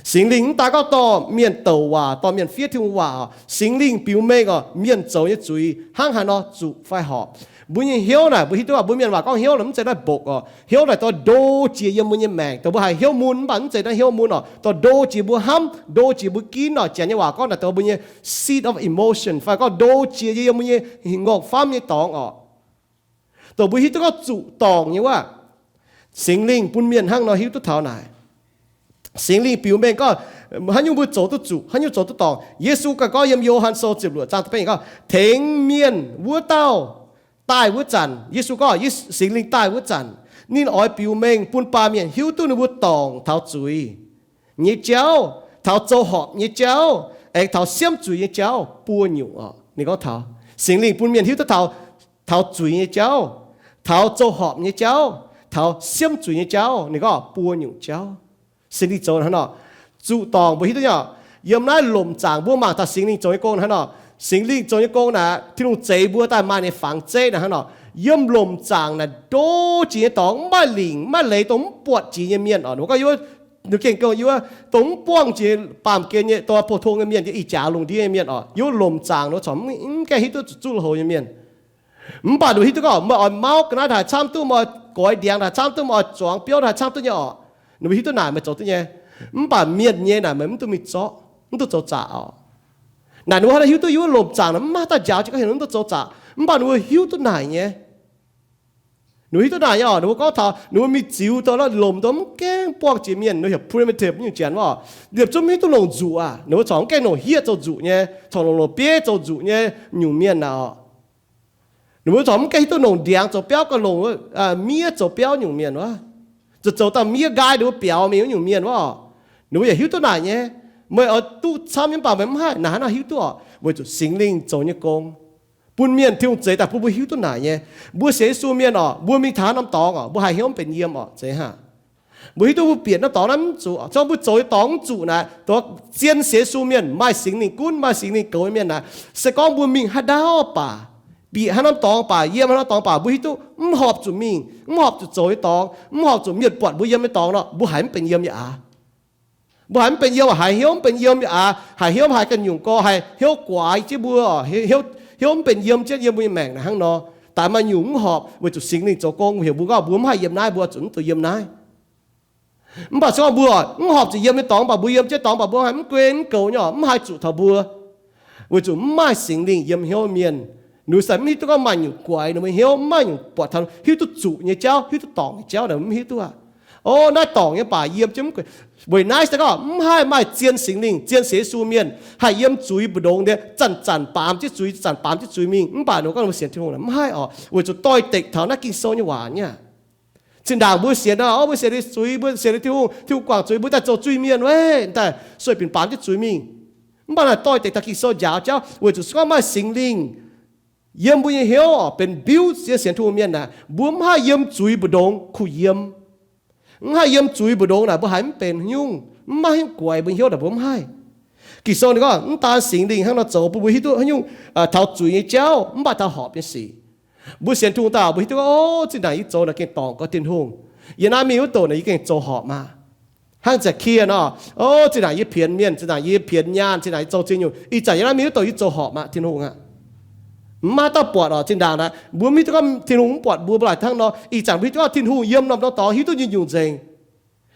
Singx Lingh mv daaih gorngv dorh mienh douc waac, dorh mienh fiev Tin-Hungh waac. Singx Lingh biux mengh orqc, mienh zoux nyei zuiz hnangv haaix nor zuqc fai horpc. Mbuo nyei hnyouv naaic, mbuo hiuv duqv, mbuo mienh waac gorngv hnyouv naaic mv zeiz naaiv mbokc orqc. Hnyouv naaic dorh ndo jiex yiem mbuo nyei maengc, dongh mbuo haih hnyouv mun mv baac mv zeiz naaiv hnyouv mun orqc, dorh ndo jiex mbuo hnamv, ndo jiex mbuo ginv orqc. Janx nyei waac gorngv naaic dongh mbuo nyei seat of emotion fai gorngv ndo jiex yiem mbuo nyei ngongh famv nyei dorngx orqc. Dongh mbuo hiuv duqv gorngv zuqc dorngc nyei wuov, Singx Lingh bun mienh hnangv nor hiuv duqv taux naaic. Singx Lingh biux mengh gorngv haaix nyungc mbuo zoux duqv zuqc, haaix nyungc zoux duqv dorngc. Yesu ganh gorngv yiem Yo^han Sou ziepc luoqc zaang da'betv gorngv, tengx mienh wuov dauh daaih wuov zanc, Yesu gorngv Singx Lingh daaih wuov zanc, ninh oix biux mengh bun baamh mienh hiuv duqv ninh mbuo dorngc taux zuiz nyei jauv, taux zoux horpc nyei jauv, aengx taux siemv zuiz nyei jauv buo nyungc orqc. Ninh gorngv taux Singx Lingh bun mienh hiuv duqv taux, taux zuiz nyei jauv, taux zoux horpc nyei jauv, taux siemv zuiz nyei jauv, ninh gorngv buo nyungc jauv. Singx Lingh zoux hnangv nor, zuqc dorngc mbuo hiuv duqv nyei. Yiem naaiv lomc zaangc mbuo mangc taux Singx Lingh zoux nyei gong hnangv nor. Singx Lingh zoux nyei gong naaic, Tin-Hungh zeix mbuo daaih maaih ninh nyei fangx zeiv naaic hnangv nor. Yiem lomc zaangc naaic ndo jiex nyei dorngx, mv maaih lingc mv maaih leiz dongh mv buatc jiex nyei mienh orqc. Ninh gorngv yie wuov, ninh gengh gorngv yie wuov, dongh mv buangh jiex baamh gen nyei, dongh pou-tong nyei mienh, yie ih jaax lungh ndiev nyei mienh orqc. Yie wuov lomc zaangc ninh wuov corc mv gaengh hiuv duqv zuqc zuqv lui-houx nyei mienh. Mv baac ninh mbuo hiuv duqv gorngv meih oix mauv ga'naaiv daaih camv duqv, meih oix goix ndiangx daaih camv duqv, meih oix zuangx biouv daaih camv duqv nyei orqc. Ninh mbuo hiuv duqv naaic meih zoux duqv nyei. Mv baac mienh nyei naaic meih mv duqv mingh zorqv, mv duqv zoux zaqc orqc. Naaic ninh mbuo hnangv naaiv hiuv duqv yie wuov lomc zaangc naaic mv maaih dauh njaaux jiex gorngv heuc ninh mv duqv zoux zaqc, mv baac ninh mbuo hiuv duqv naaic nyei. Ninh mbuo hiuv duqv naaic nyei orqc. Ninh mbuo gorngv taux ninh mbuo mingh ziux dongh lomc dongh mv gaengh buangh jiex mienh, ninh mbuo heuc primitive nyungc janx wuov orqc. Liepc zungv mv hiuv duqv longc nzuqc aac. Ninh mbuo corc mv gaengh longc hieqv zoux nzuqc nyei, corc longc longc bieiv zoux nzuqc nyei nyungc mienh naaic orqc. Ninh mbuo corc mv gaengh hiuv duqv longc ndiangx zoux biauv, gauh longc miev zoux biauv nyungc mienh wuov. Zoux zoux dauh miev nqaai ninh mbuo biaux mingh wuov nyungc mienh wuov orqc. Ninh mbuo yaac hiuv duqv naaic nyei. Meih oix duqv camv nyei mv baac meih mv haih, naaic hnangv naaiv hiuv duqv orqc, weic zuqc Singx Lingh zoux nyei gong bun mienh, Tin-Hungh zeix daaih bun mbuo hiuv duqv naaic nyei. Mbuo sienx Yesu mienh orqc, mbuo mingh taux norm dorngx orqc, mbuo haih hnyouv mv benx yiem orqc, zeiz hnangv. Mbuo hiuv duqv mbuo bieqc naaiv dorngx naaiv mv zuqc, zorngv mbuo zoux nyei dorngx mv zuqc naaic, dongh zien sienx Yesu mienh, maaih Singx Lingh gunv, maaih Singx Lingh goux nyei mienh naaic, se gorngv mbuo mingh haaix ndau baac, bieqc haaix norm dorngx baac, yiem haaix norm dorngx baac, mbuo hiuv duqv mv horpc zuqc mingh, mv horpc zuqc zoux nyei dorngx, mv horpc zuqc mienh buatc mbuo yiem nyei dorngx nor, mbuo haiz mv benx yiem nyei aqv. Mbuo haiz mv benx yiem, haiz hnyouv mv benx yiem nyei aqv, haiz hnyouv haiz ganh nyungc gorx, haiz hnyouv guaix jienv mbuo, hnyouv mv benx yiem jienv yiem mbuo nyei maengc naaic hnangv nor. Daaih maaih nyungc mv horpc weic zuqc Singx Lingh zoux gong, mbuo heuc mbuo gorngv mbuo mv haih yiem naaiv, mbuo zuqc mv dungx yiem naaiv. Mv baac se gorngv mbuo mv horpc zuqc yiem nyei dorngx baac mbuo yiem jienv dorngx baac mbuo haiz mv guen mv goux nyei orqc, mv haih zuqc taux mbuo, weic zuqc mv maaih Singx Lingh yiem hnyouv mienh. Ninh mbuo se mv hiuv duqv gorngv maaih nyungc guaix ninh mbuo hnyouv, mv maaih nyungc buatc taux hiuv duqv zuqc nyei jauv, hiuv duqv dorngc nyei jauv, ninh mbuo mv hiuv duqv aqv. O, naaiv dorngc nyei baac yiem jienv mv guaix. Weic naaiv se gorngv mv haih maaih zien Singx Lingh, zien sienx Yesu mienh haih yiem zuiz mbu'ndongx nyei zanc-zanc baamz jienv zuiz, zanc baamz jienv zuiz mingh. Mv baac ninh mbuo gorngv ninh mbuo sienx Tin-Hungh mv haih orqc, weic zuqc doix-dekc taux naaiv Ging-Sou nyei waac nyei. Zinh ndaangc mbuo sienx, o, mbuo sienx zuiz, mbuo sienx Tin-Hungh, Tin-Hungh guangc zuiz, mbuo daaih zoux zuiz mienh wuov, daaih sueih binc baamz jienv zuiz mingh. Mv baac naaic doix-dekc taux Ging-Sou njaaux jauv, weic zuqc se gorngv maaih Singx Lingh yiem mbuo nyei hnyouv orqc, benx mbiuv zien sienx Tin-Hungh mienh naaic, mbuo mv haih yiem zuiz mbu'ndongx kuh yiem. Mv haih yiem zuiz mbu'ndongx naaic, mbuo haiz mv benx nyungc, mv maaih haaix nyungc guaix mbuo hnyouv naaic, mbuo mv haih. Ging-Sou ninh gorngv mv daan Singx Lingh hnangv nor zoux bun mbuo hiuv duqv haaix nyungc taux zuiz nyei jauv, mv baac taux horpc nyei sic. Mbuo sienx Tin-Hungh daaih, mbuo hiuv duqv, o, zinh ndaangc yie zoux naaic gengh dorngc gau Tin-Hungh. Yie naaiv mingh wuov douc naaic yie gengh zoux horpc maah. Hnangv Zaeqv^kie nor, o, zinh ndaangc yie pienx mienh, zinh ndaangc yie pienx nyaanh, zinh ndaangc yie zoux ziex nyungc, ih zanc yie naaiv mingh wuov douc yie zoux horpc maah Tin-Hungh aqv. Mv maaih dauh buatc orqc. Zinh ndaangc naaic mbuo mv hiuv duqv gorngv Tin-Hungh mv buatc mbuo, mv baac hnangv nor ih zanc mbuo hiuv duqv gorngv Tin-Hungh yiem norm dorngx dorngx hiuv duqv nyungc-nyungc nzengc.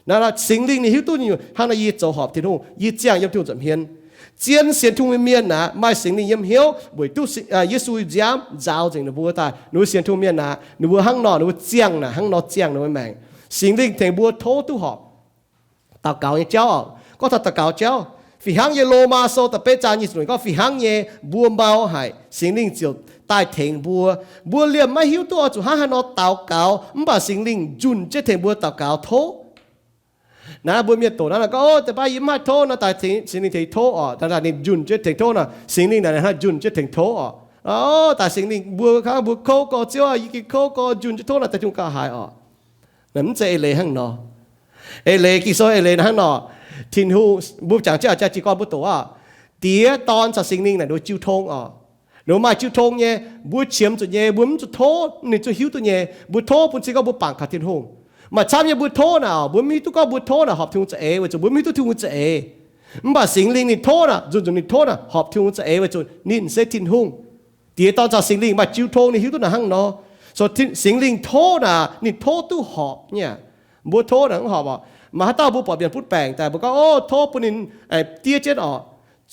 Naaiv Singx Lingh ninh hiuv duqv nyungc-nyungc hnangv nor yie zoux horpc Tin-Hungh, yie ziangh yiem Tin-Hungh nza'hmien. Zien sienx Tin-Hungh nyei mienh naaic maaih Singx Lingh yiem hnyouv weic duqv Yesu nziaamv nzaaux nzengc ninh mbuo daaih. Ninh mbuo sienx Tin-Hungh mienh naaic, ninh mbuo hnangv nor, ninh mbuo ziangh naaic hnangv nor ziangh ninh mbuo maengc. Singx Lingh tengx mbuo tov duqv horpc. Daux gaux nyei jauv, gorngv taux daux gaux jauv, Fih hnangv nyei, Lomaa Sou da'betv zaang nyic ziepc luoqc gorngv, fih hnangv nyei, mbuo mau haic, Singx Lingh ziouc daaih tengx mbuo. Mbuo liemh maiv hiuv duqv oix zuqc hnangv haaix nor daux gaux, mv baac Singx Lingh njunh jienv tengx mbuo daux gaux tov. Naaiv mbuo mienh doqc naaiv gorngv, O, deix baav yie mv haih tov nor, daaih Singx Lingh tengx tov oc. Daaih ninh njunh jienv tengx tov nor, Singx Lingh naaic hnangv njunh jienv tengx tov oc. O, daaih Singx Lingh mbuo hnangv mbuo kouv gorx, Ziouv aah, yie gengh kouv gorx, njunh jienv tov naaic daaih Tin-Hungh gauh haiz oc. Naaiv mv zeiz eix leiz hnangv nor. Eix leiz, Ging-Sou eix leiz hnangv nor, Tin-Hungh, mbuo jangx jienv jaa jiez gorn mbuo doqc oc, Diex, Dorn caux Singx Lingh naaic ninh mbuo jiu tong oc. Ninh mbuo maaih jiu tong nyei. Mbuo qiemx zuqc nyei, mbuo mv zuqc tov ninh zuqc hiuv duqv nyei. Mbuo tov bun cing gorngv mbuo bangc kaux Tin-Hungh. Maaih camv nyei mbuo tov naaic, mbuo mv hiuv duqv gorngv mbuo tov naaic horpc Tin-Hungh za'eix weic zuqc mbuo mv hiuv duqv Tin-Hungh za'eix. Mv baac Singx Lingh ninh tov naaic, nzunc nzunc ninh tov naaic horpc Tin-Hungh za'eix weic zuqc ninh se Tin-Hungh. Diex, Dorn caux Singx Lingh maaih jiu tong ninh hiuv duqv naaic hnangv nor. So Singx Lingh tov naaic ninh tov duqv horpc nyei aqv. Mbuo tov naaic mv horpc oc. Maaih haaix dauh mbuo buatc mienh butv baengc daaih mbuo gorngv, O, tov bun ninh diev jienv oc.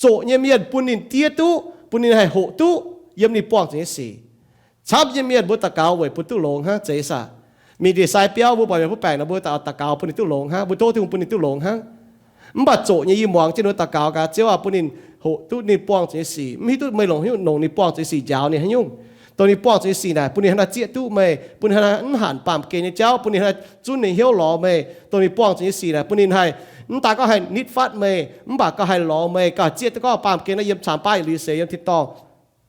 Zoqc nyei mienh bun ninh diev duqv, bun ninh haih hoqc duqv yiem ninh buangh zuqc nyei sic. Camv nyei mienh mbuo daux gaux weic bun duqv longx hnangv, zeiz saah? Mingh ndie-sai biauv mbuo buatc mienh butv baengc nor mbuo daux gaux bun ninh duqv longx hnangv, mbuo tov Tin-Hungh bun ninh duqv longx hnangv. Mv baac zoqc nyei yie muangx jienv ninh mbuo daux gaux gaax, Ziouv aah, bun ninh hoqc duqv ninh buangh zuqc nyei sic. Mv hiuv duqv meih longc haaix nyungc nongc ninh buangh zuqc nyei sic njaaux ninh haaix nyungc. Dongh ninh buangh zuqc nyei sic naaic bun ninh hnangv naaiv zieqv duqv meih, bun ninh hnangv naaiv mv hanc baamh gen nyei jauv, bun ninh hnangv naaiv zunv ninh hnyouv lorz meih. Dongh ninh buangh zuqc nyei sic naaic bun ninh haih, mv daaih gorngv haih nitv fatv meih, mv baac gauh haih lorz meih, gauh haih zieqv duqv gorngv baamh gen naaiv yiem caangh baav yietc liuz seix yiem tin-dorngh.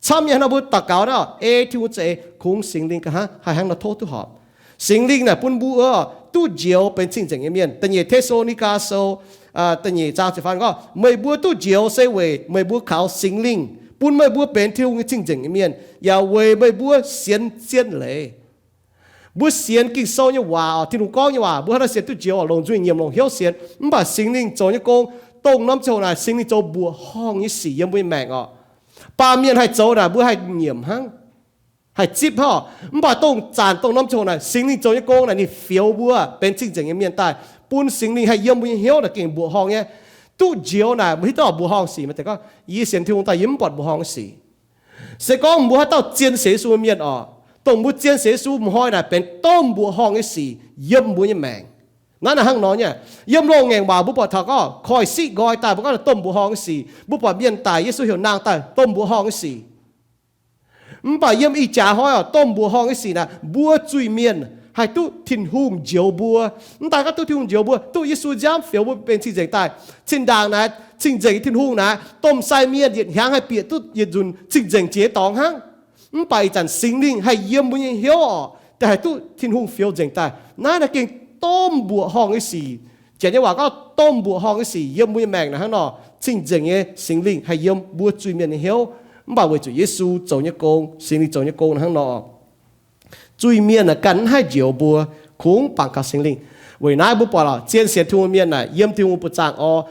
Camv nyei hnangv nor mbuo daux gaux naaiv, ei Tin-Hungh za'eix, kungx Singx Lingh ga'hnangv haih hnangv nor tov duqv horpc. Singx Lingh naaic bun mbuo duqv njoux benx cing-nzengc nyei mienh. Da'nyeic Te^saa^lo^ni^gaa Sou da'nyeic zaang ziepc faam gorngv, meih mbuo duqv njoux se weic meih mbuo kaux Singx Lingh, bun meih mbuo benx Tin-Hungh nyei cing-nzengc nyei mienh, yaac weic meih mbuo sienx zien leiz. Mbuo sienx Ging-Sou nyei waac oc, Tin-Hungh gorngv nyei waac, mbuo hnangv naaiv sienx duqv njoux oc, longc nzuih nyiemc, longc hnyouv sienx. Mv baac Singx Lingh zoux nyei gong, dongh norm ziangh hoc naaic Singx Lingh zoux mbuoqc horngh nyei sic yiem mbuo nyei maengc oc. Baamh mienh haih zoux naaic mbuo haih nyiemc hnangv, haih zipv hnangv oc. Mv baac dongh zanc dongh norm ziangh hoc naaic Singx Lingh zoux nyei gong naaic ninh fioux mbuo benx cing-nzengc nyei mienh daaih, bun Singx Lingh haih yiem mbuo nyei hnyouv naaic gengh mbuoqc horngh nyei. Duqv njoux naaic mbuo hiuv duqv oc mbuoqc horngh sic, mv zeiz gorngv yie sienx Tin-Hungh daaih yie mv buatc mbuoqc horngh sic. Se gorngv mbuo haaix dauh zien sienx Yesu nyei mienh oc, dongh mbuo zien sienx Yesu m'hnoi naaic benx domh mbuoqc horngh nyei sic yiem mbuo nyei maengc. Naaiv naaic hnangv nor nyei. Yiem loz-ngaengc waac mbuo buatc taux gorngv koiv-siqv nqoi daaih mbuo gorngv domh mbuoqc horngh nyei sic. Mbuo buatc mienh daic, Yesu heuc naang daaih, domh mbuoqc horngh nyei sic. Mv baac yiem ih jaax hnoi oc, domh mbuoqc horngh nyei sic naaic mbuo zuiz-mienh haih duqv Tin-Hungh njoux mbuo. Mv daaih gorngv duqv Tin-Hungh njoux mbuo, duqv Yesu nziaamv fioux mbuo benx cing-nzengc daaih. Cin-ndaangc naaic cing-nzengc nyei Tin-Hungh naaic domh sai mienh yietc hnyangx haih bieqc duqv yietc nzunc cing-nzengc jiex nyei dorngx hnangv. Mv baac ih zanc Singx Lingh haih yiem mbuo nyei hnyouv oc, daaih haih duqv Tin-Hungh fioux nzengc daaih. Naaiv naaic gengh domh mbuoqc horngh nyei sic. Janx nyei waac gorngv domh mbuoqc horngh nyei sic yiem mbuo nyei maengc naaic hnangv nor, cing-nzengc nyei Singx Lingh haih yiem mbuo zuiz-mienh nyei hnyouv. Mv baac weic zuqc Yesu zoux nyei gong, Singx Lingh zoux nyei gong naaic hnangv nor, zuiz-mienh naaic ganh mv haih njoux mbuo, kungx bangc kaux Singx Lingh. Weic naaiv mbuo buatc lorqc, zien sienx Tin-Hungh mienh naaic yiem Tin-Hungh buoz-zaangc orv.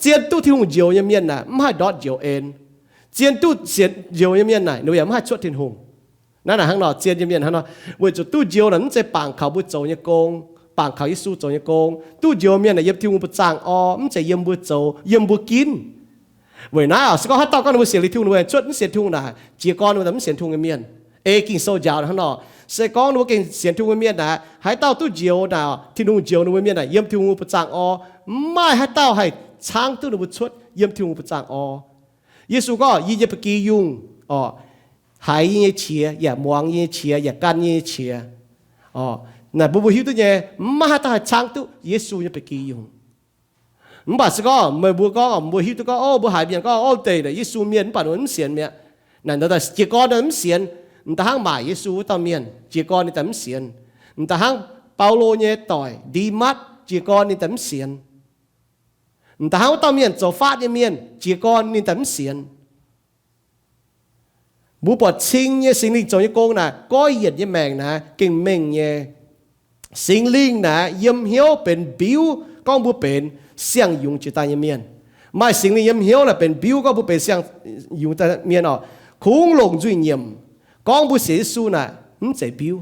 Zien duqv Tin-Hungh njoux nyei mienh naaic mv haih ndortv njoux en. Zien duqv sienx njoux nyei mienh naaic ninh yaac mv haih cuotv Tin-Hungh. Naaiv naaic hnangv nor, zien nyei mienh hnangv nor, weic zuqc duqv njoux naaic mv zeiz bangc kaux mbuo zoux nyei gong, bangc kaux Yesu zoux nyei gong. Duqv njoux mienh naaic yiem Tin-Hungh buoz-zaangc orv, mv zeiz yiem mbuo zoux, yiem mbuo ginv. Weic naaiv oc, se gorngv haaix dauh gorngv ninh mbuo sienx liuz Tin-Hungh, ninh mbuo cuotv mv sienx Tin-Hungh naaic, jiez gorn ninh mbuo mv sienx Tin-Hungh nyei mienh. Ei Ging-Sou njaaux hnangv nor, se gorngv ninh mbuo gengh sienx Tin-Hungh nyei mienh naaic, haaix dauh duqv njoux naaic, Tin-Hungh njoux ninh mbuo mienh naaic, yiem Tin-Hungh buoz-zaangc orv, mv maaih haaix dauh haih caangv duqv ninh mbuo cuotv yiem Tin-Hungh buoz-zaangc orv. Yesu gorngv, yie nyei ba'gi yungh, orqc, haiz yie nyei qiex, yaac muangx yie nyei qiex, yaac gan yie nyei qiex. Orqc, naaic mbuo mbuo hiuv duqv nyei, mv maaih haaix dauh haih caangv duqv Yesu nyei ba'gi yungh. Mv baac se gorngv meih mbuo gorngv, mbuo hiuv duqv gorngv, o, mbuo haiz mienh gorngv, o, deix naaic Yesu mienh mv baac ninh mv sienx mi'aqv. Naaic ndau daaih jiez gorn mv sienx, m'daaih hnangv maaic Yesu wuov dauh mienh, jiez gorn ninh daaih mv sienx. M'daaih hnangv Baulo nyei doic Ndimatv, jiez gorn ninh daaih mv sienx. M'daaih hnangv wuov dauh mienh zoux faatv nyei mienh, jiez gorn ninh daaih mv sienx. Mbuo buatc cing nyei Singx Lingh zoux nyei gong naaic, goiv yienc nyei maengc naaic gengh mengh nyei. Singx Lingh naaic yiem hnyouv benx mbiuv gorngv mbuo benx siang-yungz jiex daaih nyei mienh. Maaih Singx Lingh yiem hnyouv naaic benx mbiuv gorngv mbuo benx siang-yungz daaih mienh oc. Kungx longc nzuih nyiemc gorngv mbuo sienx Yesu naaic mv zeiz mbiuv.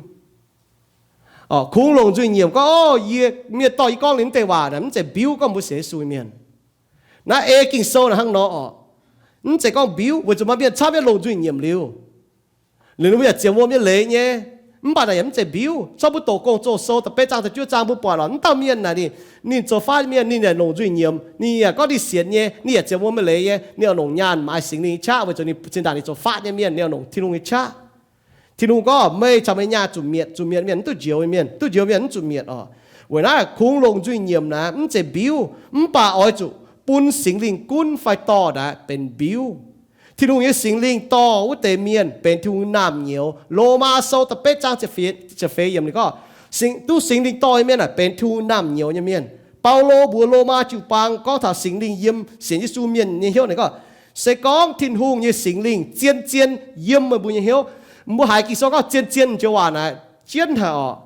Kungx longc nzuih nyiemc gorngv, o, yie, mienh dorh yie gorngv liuz mv deix waac naaic mv zeiz mbiuv gorngv mbuo sienx Yesu nyei mienh. Naaiv ei Ging-Sou naaic hnangv nor oc. Mv zeiz gorngv mbiuv, weic zuqc maaih mienh camv nyei longc nzuih nyiemc liuz, liuz ninh mbuo yaac ziouc wuom nyei leiz nyei. Mv baac naaic yaac mv zeiz mbiuv. Zorqv mbuo Doqc Gong Zoh Sou da'betv zaang da'juov zaang mbuo buatc lorqc, mv dauh mienh naaic ninh, ninh zoux faatv nyei mienh, ninh yaac longc nzuih nyiemc, ninh yaac gorngv ninh sienx nyei, ninh yaac ziouc muangx Meiv Leiz nyei, ninh yaac longc nyaanh maaiz Singx Lingh nyei qaqv weic zuqc ninh zinh ndaangc ninh zoux faatv nyei mienh, ninh yaac longc Tin-Hungh nyei qaqv. Tin-Hungh gorngv, meih caux meih nyaah zuqc mietc, zuqc mietc mienh mv duqv njoux nyei mienh, duqv njoux mienh mv zuqc mietc oc. Weic naaiv kungx longc nzuih nyiemc naaic mv zeiz mbiuv, mv baac oix zuqc bun Singx Lingh gunv fai dorh naaic benx mbiuv. Tin-Hungh nyei Singx Lingh dorh wuov deix mienh benx Tin-Hungh nyei naamh nyouz. Lomaa Sou da'betv zaang ziepc feix yiemc ninh gorngv, duqv Singx Lingh dorh nyei mienh naaic benx Tin-Hungh naamh nyouz nyei mienh. Baulo mbuox Lomaa jiu-baang gorngv taux Singx Lingh yiem sienx Yesu mienh nyei hnyouv ninh gorngv, se gorngv Tin-Hungh nyei Singx Lingh zien-zien yiem meih mbuo nyei hnyouv. Mbuo haiz Ging-Sou gorngv zien-zien joux waac naaic jienv haic oc.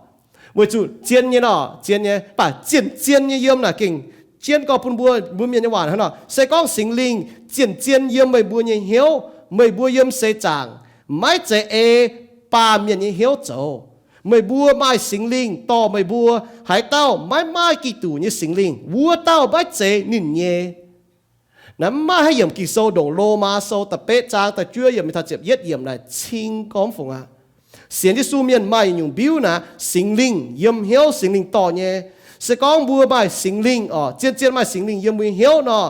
Weic zuqc zien nyei nor, zien nyei, mv baac zien-zien nyei yiem naaic gengh jienv gorngv bun mbuo, mbuo mienh nyei waac hnangv nor. Se gorngv Singx Lingh zien-zien yiem meih mbuo nyei hnyouv, meih mbuo yiem seix zaangc maiv zeiz ei baamh mienh nyei hnyouv zoux. Meih mbuo maaih Singx Lingh dorh meih mbuo, haaix dauh maiv maaih Giduc nyei Singx Lingh, wuov dauh maiv zeiz ninh nyei. Naaiv maiv maaih haaix yiemc Ging-Sou ndongc Lomaa Sou da'betv zaang da'juov yiemc mingh taux ziepc yietv yiemc naaic cing gorngv fungc aqv. Sienx Yesu mienh maaih nyungc mbiuv naaic Singx Lingh yiem hnyouv, Singx Lingh dorh nyei. Se gorngv mbuo maaih Singx Lingh oc, zien-zien maaih Singx Lingh yiem mbuo nyei hnyouv nor,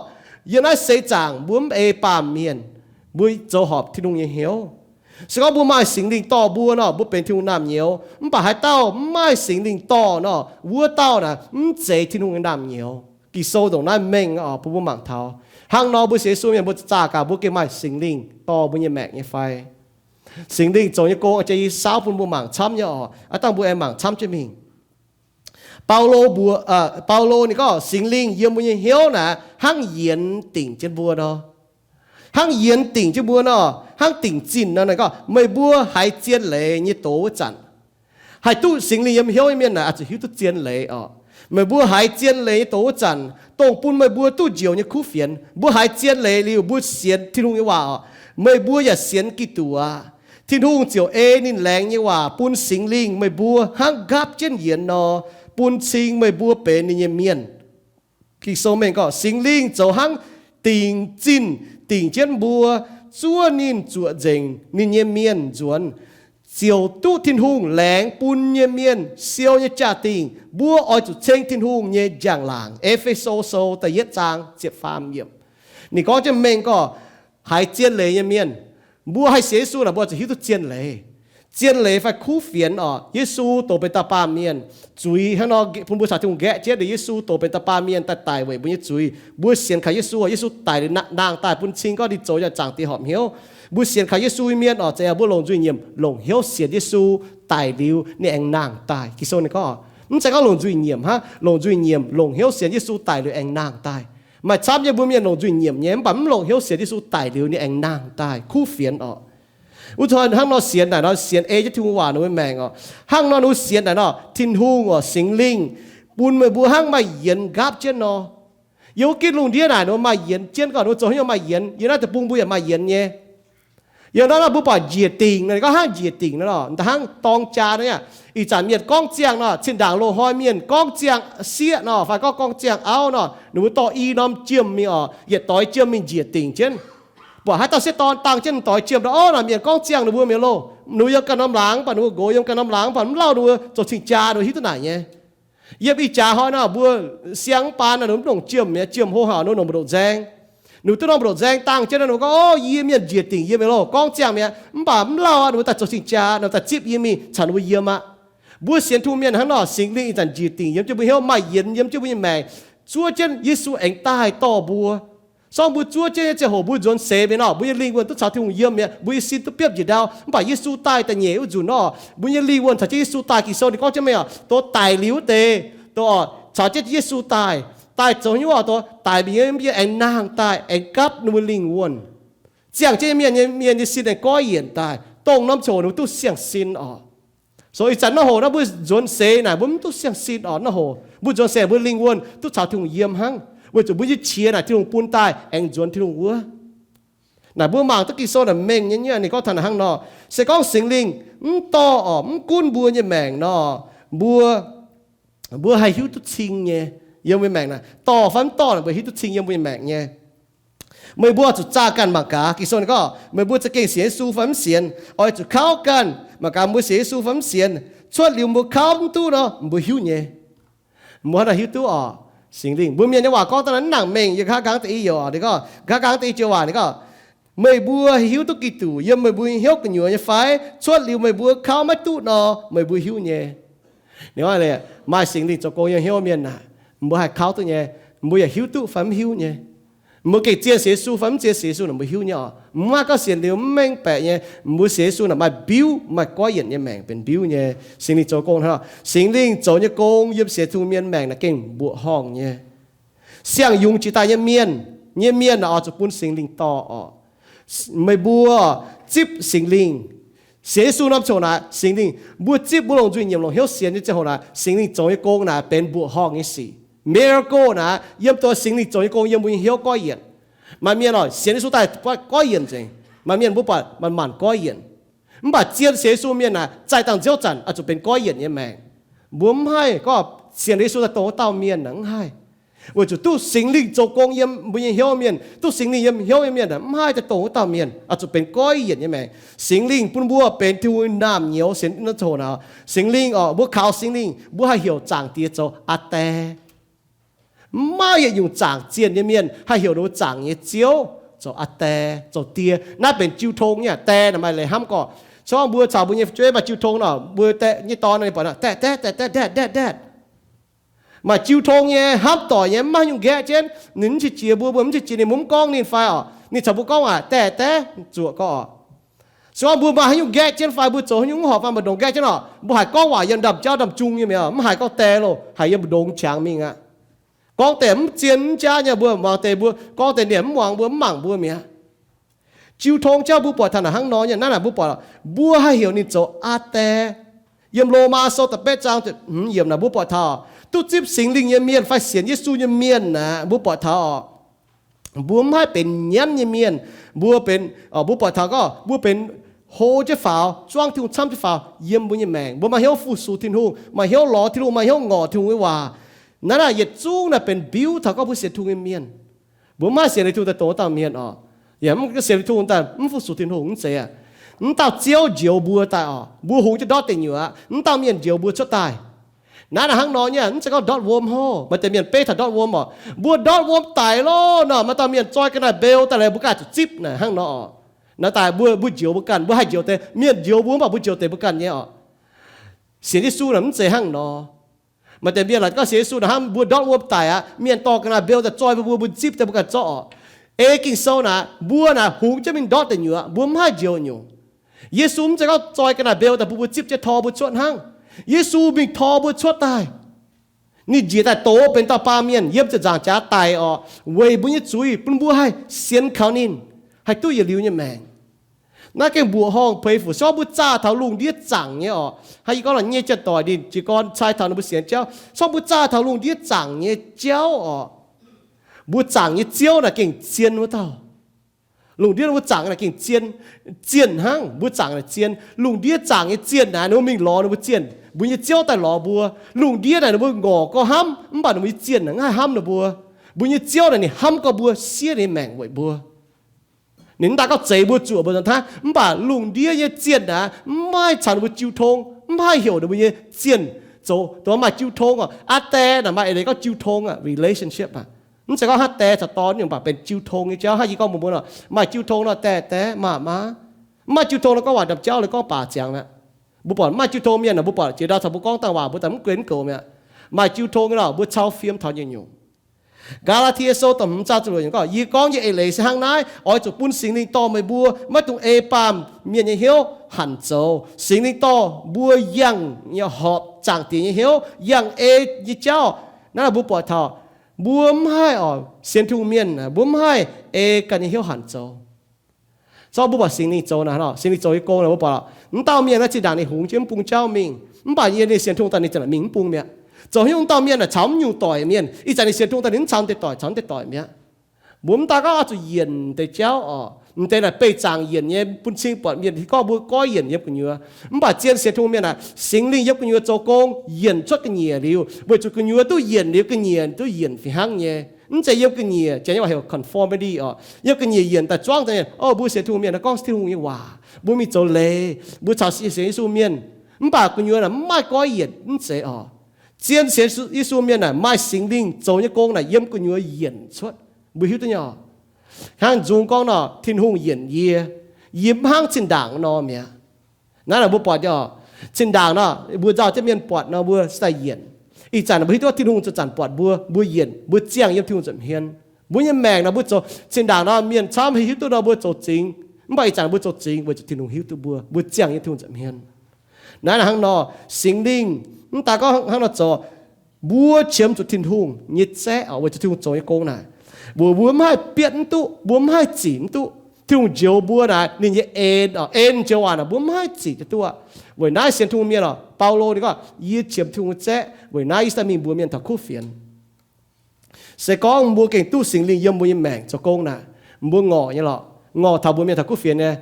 yiem naaiv seix zaangc mbuo mv ei baamh mienh, mbuo zoux horpc Tin-Hungh nyei hnyouv. Se gorngv mbuo maaih Singx Lingh dorh mbuo nor, mbuo benx Tin-Hungh naamh nyouz. Mv baac haaix dauh mv maaih Singx Lingh dorh nor, wuov dauh naaic mv zeiz Tin-Hungh nyei naamh nyouz. Ging-Sou ndongc naaiv mengh oc, bun mbuo mangc taux. Hnangv nor mbuo sienx Yesu mienh mbuo zaah gaax mbuo gengh maaih Singx Lingh dorh mbuo nyei maengc nyei fai? Singx Lingh zoux nyei gong jiex saauv bun mbuo mangc camv nyei oc. Aav dangh mbuo aengx mangc camv jienv mingh. Baulo mbuox, Baulo ninh gorngv Singx Lingh yiem mbuo nyei hnyouv naaic hnangv yienx dingc jienv mbuo nor. Hnangv yienx dingc jienv mbuo nor, hnangv dingc zinh nor. Ninh gorngv meih mbuo haiz zien leiz nyei doz wuov zanc, haih duqv Singx Lingh yiem hnyouv nyei mienh naaic oix zuqc hiuv duqv zien leiz oc. Meih mbuo haiz zien leiz nyei doz wuov zanc, dongh bun meih mbuo duqv njoux nyei kuv fienx. Mbuo haiz zien leiz liuz, mbuo sienx Tin-Hungh nyei waac oc, meih mbuo yaac sienx Giduc aqv, Tin-Hungh ziouc ei ninh laengz nyei waac bun Singx Lingh meih mbuo hnangv nqaapv jienv yienx nor, bun cing meih mbuo benx ninh nyei mienh. Ging-Sou mengh gorngv Singx Lingh zoux hnangv dingc zinh dingc jienv mbuo, zuov ninh zuoqc nzengc ninh nyei mienh nzuonx, ziouc duqv Tin-Hungh laengz bun nyei mienh siou nyei jaa-dingh. Mbuo oix zuqc ceng Tin-Hungh nyei njang-laangc. E^fe^so Sou da'yietv zaang ziepc faam yiemc. Ninh gorngv jienv mengh gorngv, haiz zien leiz nyei mienh, mbuo haih sienx Yesu naaic mbuo zuqc hiuv duqv zien leiz. Zien leiz fai kuv fienx oc. Yesu doz benx dauh baamh mienh, zuiz hnangv nor bun mbuo caux Tin-Hungh nqaeqv jienv. Liuz Yesu doz benx dauh baamh mienh daaih daic weic mbuo nyei zuiz. Mbuo sienx kaux Yesu, Yesu daic liuz nangh daaih bun cing gorngv ninh zoux yaac zaangc Diex horpc hnyouv. Mbuo sienx kaux Yesu nyei mienh oc, zeiz mbuo longc nzuih nyiemc, longc hnyouv sienx Yesu, daic liuz ninh aengx nangh daaih. Ging-Sou ninh gorngv, mv zeiz gorngv longc nzuih nyiemc hnangv, longc nzuih nyiemc longc hnyouv sienx Yesu daic liuz aengx nangh daaih. Maaih camv nyei mbuo mienh longc nzuih nyiemc nyei, mv baac mv longc hnyouv sienx Yesu daic liuz ninh aengx nangh daaih, kuv fienx oc. Wuov zanc hnangv nor sienx naaic nor, sienx ei jienv Tin-Hungh waac ninh mbuo maengc oc. Hnangv nor ninh mbuo sienx naaic nor, Tin-Hungh oc, Singx Lingh bun meih mbuo hnangv maaih yienx nqaapv jienv nor. Yiem wuov gitv lungh ndiev naaic ninh mbuo maaih yienx jienv, gorngv ninh mbuo zoux haaix nyungc maaih yienx. Yiem naaiv deic-bung mbuo yaac maaih yienx nyei. Yiem naaiv nor mbuo buatc njiec dingc nor, ninh gorngv hnangv njiec dingc nor, hnangv dorng jaa nor. Ih zanc mienh gorngv ziangh nor, zinh ndaangc loz-hnoi mienh gorngv ziangh sieqv nor, fai gorngv gorngv ziangh auv nor, ninh mbuo dorh i norm jiem mingh oc, yietc doix jiem mingh njiec dingc jienv. Buatc haaix dauh sieqv dorn dangh jienv doix jiem nor, orv, naaic mienh gorngv ziangh ninh mbuo mi'aqv loh. Ninh mbuo yiem ganh norm laangz, mv baac ninh mbuo nqox yiem ganh norm laangz, mv baac mv lauh ninh mbuo zoux cing-jaa, ninh mbuo hiuv duqv naaic nyei. Yiem ih jaax hnoi nor, mbuo siang mv baan nor, ninh mbuo mv longc jiem mi'aqv, jiem hlo haic, ninh mbuo longc mbu'ndongx nzaeng. Ninh mbuo duqv norm mbu'ndongx nzaeng dangh jienv nor, ninh mbuo gorngv, orv, yie mienh njiec dingc yiem mi'aqv loh, gorngv ziangh mi'aqv. Mv baac mv lauh aqv, ninh mbuo daaih zoux cing-jaa, ninh mbuo daaih zipv yie mingh caux ninh mbuo yiem aqv. Mbuo sienx Tin-Hungh mienh hnangv nor, Singx Lingh ih zanc njiec dingc yiem jienv mbuo hnyouv, maaih yienx yiem jienv mbuo nyei maengc, zuov jienv Yesu aengx daaih dorh mbuo. Sorng mbuo zuov jienv nyei ziangh hoc mbuo nzuonx seix mi'aqv nor, mbuo nyei lingh wuonh duqv caux Tin-Hungh yiem mi'aqv, mbuo nyei sin duqv biopv njiec ndau. Mv baac Yesu daaih da'nyeic wuov nzunc nor, mbuo nyei lingh wuonh caux jienv Yesu daaih. Ging-Sou ninh gorngv jienv mengh oc, dongh daic liuz wuov deix, dongh caux jienv Yesu daaih, daaih zoux haaix nyungc oc, dongh daic mingh nyei mienh aengx nangh daaih, aengx gapv ninh mbuo lingh wuonh. Ziangh jienv nyei mienh nyei, mienh nyei sin aengx goiv yienc daaih, dongh norm ziangh hoc ninh mbuo duqv siang-sin oc. So ih zanc naaiv hoc naaiv mbuo nzuonx seix naaic mbuo mv duqv siang-sin oc. Naaiv hoc mbuo nzuonx seix mbuo lingh wuonh duqv caux Tin-Hungh yiem hnangv, weic zuqc mbuo nyei qiex naaic Tin-Hungh bun daaih aengx nzuonx Tin-Hungh wuov. Naaic mbuo mangc duqv Ging-Sou naaic mengh nyei, ninh gorngv taux naaic hnangv nor, se gorngv Singx Lingh mv dorh oc, mv gunv mbuo nyei maengc nor, mbuo, mbuo haih hiuv duqv cing nyei. Yiem mbuo maengc naaic dorh fai mv dorh naaic mbuo hiuv duqv cing yiem mbuo nyei maengc nyei. Meih mbuo zuqc zaah ganh mangc gaax. Ging-Sou gorngv, meih mbuo za'gengh sienx Yesu fai mv sienx, oix zuqc kauv ganh mangc gaax mbuo sienx Yesu fai mv sienx. Cuotv liuz mbuo kauv mv duqv nor, mbuo hiuv nyei. Mbuo hnangv naaic hiuv duqv orqc, Singx Lingh. Mbuo mienh nyei waac gorngv daaih naaiv mv nangc mengh. Yiem nqa'haav nqaang da'yietv yiemc, ninh gorngv, nqa'haav nqaang da'yietv yiemc waac, ninh gorngv, meih mbuo hiuv duqv Giduc yiem meih mbuo nyei hnyouv gu'nyuoz nyei fai? Cuotv liuz meih mbuo kauv maiv duqv nor, meih mbuo hiuv nyei. Ninh gorngv, maaih Singx Lingh zoux gong yiem hnyouv mienh naaic, mbuo haih kauv duqv nyei. Mbuo yaac hiuv duqv fai mv hiuv nyei. Mbuo gengh zien sienx Yesu fai mv zien sienx Yesu naaic mbuo hiuv nyei orqc. Mv maaih gorngv sienx liuz mv mengh baeqc nyei. Mbuo sienx Yesu naaic maaih mbiuv, maaih goiv yienc nyei maengc benx mbiuv nyei. Singx Lingh zoux nyei gong, Singx Lingh zoux nyei gong yiem sienx Tin-Hungh mienh maengc naaic gengh mbuoqc horngh nyei. Siang-yungz jiex daaih nyei mienh, nyei mienh naaic oix zuqc bun Singx Lingh dorh orqc. Meih mbuo zipv Singx Lingh, sienx Yesu norm ziangh hoc naaic, Singx Lingh, mbuo zipv mbuo longc nzuih nyiemc longc hnyouv sienx nyei ziangh hoc naaic, Singx Lingh zoux nyei gong naaic benx mbuoqc horngh nyei sic. Miracle naaic yiem dongh Singx Lingh zoux nyei gong yiem mbuo nyei hnyouv goiv yienc. Maaih mienh oc, sienx Yesu daaih goiv yienc nzengc. Maaih mienh mbuo buatc manc-manc goiv yienc. Mv baac zien sienx Yesu mienh naaic, zaih dangh nziouv zanc oix zuqc benx goiv yienc nyei maengc. Mbuo mv haih gorngv sienx Yesu daaih dongh wuov dauh mienh naaic, mv haih. Weic zuqc duqv Singx Lingh zoux gong yiem mbuo nyei hnyouv mienh, duqv Singx Lingh yiem hnyouv nyei mienh, mv haih daaih dongh wuov dauh mienh. Oix zuqc benx goiv yienc nyei maengc. Singx Lingh bun mbuo benx Tin-Hungh naamh nyouz sienx norm ziangh hoc naaic. Singx Lingh oc, mbuo kaux Singx Lingh, mbuo haih heuc Zaangc Diex zoux Aa Die. Mv maaih yietc nyungc zaangc zienh nyei mienh haih heuc ninh mbuo zaangc nyei Ziouv zoux Aa Die, zoux Die. Naaiv benx jiu tong nyei. Die naaic maaih leiz hnamv gorqv. Se gorngv mbuo caux mbuo nyei fu'jueiv maaih jiu tong nor, mbuo die nyei dorn ninh buatc, daeh daeh daeh daeh daeh daeh. Maaih jiu tong nyei, hnamv doic nyei, mv maaih haaix nyungc nqaeqv jienv. Ninh mv qiex jiez mbuo, mbuo mv qiex jiez ninh, mbuo mv gorngv ninh fai oc. Ninh caux mbuo gorngv aqv, daeh daeh, zuoqc gorqv oc. Se gorngv mbuo maaih haaix nyungc nqaeqv jienv fai mbuo zoux haaix nyungc mv horpc fai mbu'ndongx nqaeqv jienv oc, mbuo haiz gorngv waac yiem ndamv jauv ndamv zung nyei mi'aqv, mv haiz gorngv die loh, haiz yiem mbu'ndongx qangx mingh aqv. Gorngv deix mv zien mv jaav nyei, mbuo muangx deix, mbuo gorngv deix ninh mv muangx mbuo, mv mangc mbuo mi'aqv. Jiu tong jauv mbuo buatc taux naaic hnangv nor nyei. Naaiv naaic mbuo buatc, mbuo haih heuc ninh zoux Aa Die. Yiem Lomaa Sou da'betv zaang hmz yiemc naaic mbuo buatc taux, duqv zipv Singx Lingh nyei mienh fai sienx Yesu nyei mienh naaic, mbuo buatc taux oc, mbuo mv haih benx nyanv nyei mienh. Mbuo benx, mbuo buatc taux gorngv mbuo benx hlo jienv faaux, zuangv Tin-Hungh camv jienv faaux yiem mbuo nyei maengc. Mbuo maaih hnyouv fu-sux Tin-Hungh, maaih hnyouv lorz Tin-Hungh, maaih hnyouv ngorc Tin-Hungh nyei waac. Naaiv naaic yietc zungv naaic benx mbiuv taux gorngv mbuo sienx Tin-Hungh nyei mienh. Mbuo mv haih sienx Tin-Hungh daaih dongh wuov dauh mienh oc. Yaac mv sienx Tin-Hungh daaih mv fu-sux Tin-Hungh, mv zeiz aqv. Mv dauh Ziouv njoux mbuo daaih oc, mbuo hungx jienv ndortv deic nyuoqc aqv, mv dauh mienh njoux mbuo cuotv daaih. Naaiv naaic hnangv nor nyei, mv zeiz gorngv ndortv wuom hov. Maaih deix mienh beiv taux ndortv wuom oc. Mbuo ndortv wuom daic loh nor, maaih dauh mienh zoi ga'naaiv-mbeu daaih, mbuo ganh zuqc zipv naaic hnangv nor oc. Naaiv daaih mbuo, mbuo njoux mbuo ganh, mbuo haih njoux deix, mienh njoux mbuo mv baac mbuo njoux deix mbuo ganh nyei oc. Sienx Yesu naaic mv zeiz hnangv nor. Maaih deix mienh laaic gorngv sienx Yesu naaic hnamv mbuo ndortv wuom daic aqv, mienh dorh ga'naaiv-mbeu daaih zoi mbuo, mbuo zipv daaih mbuo ganh zorqv oc. Ei Ging-Sou naaic, mbuo naaic hungx jienv mingh ndortv deic nyuoqc, mbuo mv haih njoux nyungc. Yesu mv zeiz gorngv zoi ga'naaiv-mbeu daaih bun mbuo zipv jienv tor mbuo cuotv hnangv. Yesu mingh tor mbuo cuotv daaih. Ninh njiec daaih doz benx dauh baamh mienh yiem ziepc nzaangc jaax daic oc, weic mbuo nyei zuiz, bun mbuo haih sienx kaux ninh, haih duqv yietc liuz nyei maengc. Naaiv gengh mbuoqc horngh peix fuc. Se gorngv mbuo zaah taux lungh ndiev zaangc nyei oc, hnangv yie gorngv nor, nyei janx-doic ninh jiez gorn cai taux ninh mbuo sienx jauv, se gorngv mbuo zaah taux lungh ndiev zaangc nyei jauv oc, mbuo zaangc nyei Ziouv naaic gengh zien wuov dauh. Lungh ndiev mbuo zaangc naaic gengh zien, zienh hnangv. Mbuo zaangc naaic zien. Lungh ndiev zaangc nyei zienh naaic ninh mbuo mingh lorz ninh mbuo zienh. Mbuo nyei Ziouv daaih lorz mbuo. Lungh ndiev naaic ninh mbuo ngorc gorx hnamv, mv baac ninh mbuo nyei zienh naaic mv haih hnamv ninh mbuo. Mbuo nyei Ziouv naaic ninh hnamv gorx mbuo, siev ninh maengc weic mbuo. Ninh mv daaih gorngv zeix mbuo, zuoqc mbuo nor hnangv, mv baac lungh ndiev nyei zienh naaic mv maaih caux ninh mbuo jiu tong, mv haih heuc ninh mbuo nyei zienh zoux dongh maaih jiu tong oc. Aa Die naaic maaih eix leiz gorngv jiu tong aqv, relationship aqv. Mv zeiz gorngv hnangv die caux dorn nyungc, mv baac benx jiu tong nyei jauv. Hnangv yie gorngv mbuox mbuo nor, maaih jiu tong nor, die die, maa maa. Mv maaih jiu tong nor, gorngv waac ndamv jauv leiz gorngv baac ziangx mi'aqv. Mbuo buatc maaih jiu tong mienh nor, mbuo buatc jiex ndau caux mbuo gorngv dangh waac, mbuo daaih mv guen mv goux mi'aqv. Maaih jiu tong nyei nor, mbuo cau fiem taux nyungc-nyungc. Gaa^laa^tie Sou da'hmz zaang ziepc luoqc yiemc gorngv, yie gorngv nyei eix leiz se hnangv naaiv, oix zuqc bun Singx Lingh dorh meih mbuo, maiv dungx ei baamh mienh nyei hnyouv hanc zoux. Singx Lingh dorh mbuo yangh nyei horpc Zaangc Diex nyei hnyouv, yangh ei nyei jauv. Naaiv mbuo buatc taux mbuo mv haih oc, sienx Tin-Hungh mienh mbuo mv haih ei ganh nyei hnyouv hanc zoux. Zorqv mbuo buatc Singx Lingh zoux naaic, Singx Lingh zoux nyei gong naaic, mbuo buatc mv dauh mienh naaiv zinh ndaangc ninh hungx jienv mv bung jauv mingh, mv baac yie ninh sienx Tin-Hungh daaih ninh zinh ndaangc mingh mv bung mi'aqv. Zoux haaix nyungc mv dauh mienh naaic caux mv nyungc doic mienh, ih zanc ninh sienx Tin-Hungh daaih ninh mv caux deix doic, caux deix doic mi'aqv. Mbuo mv daaih gorngv oix zuqc yienc deix jauv oc. M'deix naaic beih zaangc yienc nyei, bun cing buatc mienh gorngv mbuo goiv yienc yiem gu'nyuoz. Mv baac zien sienx Tin-Hungh mienh naaic, Singx Lingh yiem gu'nyuoz zoux gong, yienc cuotv ga'nyiec liuz, weic zuqc gu'nyuoz duqv yienc liuz, ga'nyiec duqv yienc fih hnangv nyei. Mv zeiz yiem ga'nyiec, janx nyei waac heuc conformity oc. Yiem ga'nyiec yienc daaih zuangv daaih, o, mbuo sienx Tin-Hungh mienh naaiv gorngv Tin-Hungh nyei waac, mbuo mingh zoux leiz, mbuo caux sienx Yesu mienh. Mv baac gu'nyuoz naaic mv maaih goiv yienc, mv zeiz oc. Zien sienx Yesu mienh naaic maaih Singx Lingh zoux nyei gong naaic yiem gu'nyuoz yienc cuotv. Mbuo hiuv duqv nyei oc. Hnangv nzung gorngv nor, Tin-Hungh yienc yie, yie mv hnangv zinh ndaangc nor mi'aqv. Naaiv naaic mbuo buatc nyei oc. Zinh ndaangc nor mbuo nzauh jienv mienh buatc nor mbuo se daaih yienc. Ih zanc mbuo hiuv duqv Tin-Hungh zanc-zanc buatc mbuo, mbuo yienc, mbuo ziangh yiem Tin-Hungh nza'hmien. Mbuo nyei maengc nor mbuo zoux, zinh ndaangc nor mienh camv hiuv duqv nor mbuo zoux zingx, mv baac ih zanc mbuo zoux zingx weic zuqc Tin-Hungh hiuv duqv mbuo, mbuo ziangh yiem Tin-Hungh nza'hmien. Naaiv hnangv nor, Singx Lingh mv daan gorngv hnangv nor zoux, mbuo qiemx zuqc Tin-Hungh nyei zaeqv oc, weic zuqc Tin-Hungh zoux nyei gong naaic, mbuo, mbuo mv haih bietv mv duqv, mbuo mv haih zic mv duqv. Tin-Hungh njoux mbuo naaic, ninh nyei en oc, en joux waac naaic mbuo mv haih zic duqv aqv. Weic naaiv sienx Tin-Hungh mienh oc, Baulo ninh gorngv, yie qiemx Tin-Hungh nyei zaeqv, weic naaiv yie se daaih mingh mbuox mienh taux kuv fienx. Se gorngv mbuo gengh duqv Singx Lingh yiem mbuo nyei maengc zoux gong naaic, mbuo ngorc nyei lorqc, ngorc taux mbuox mienh taux kuv fienx nyei.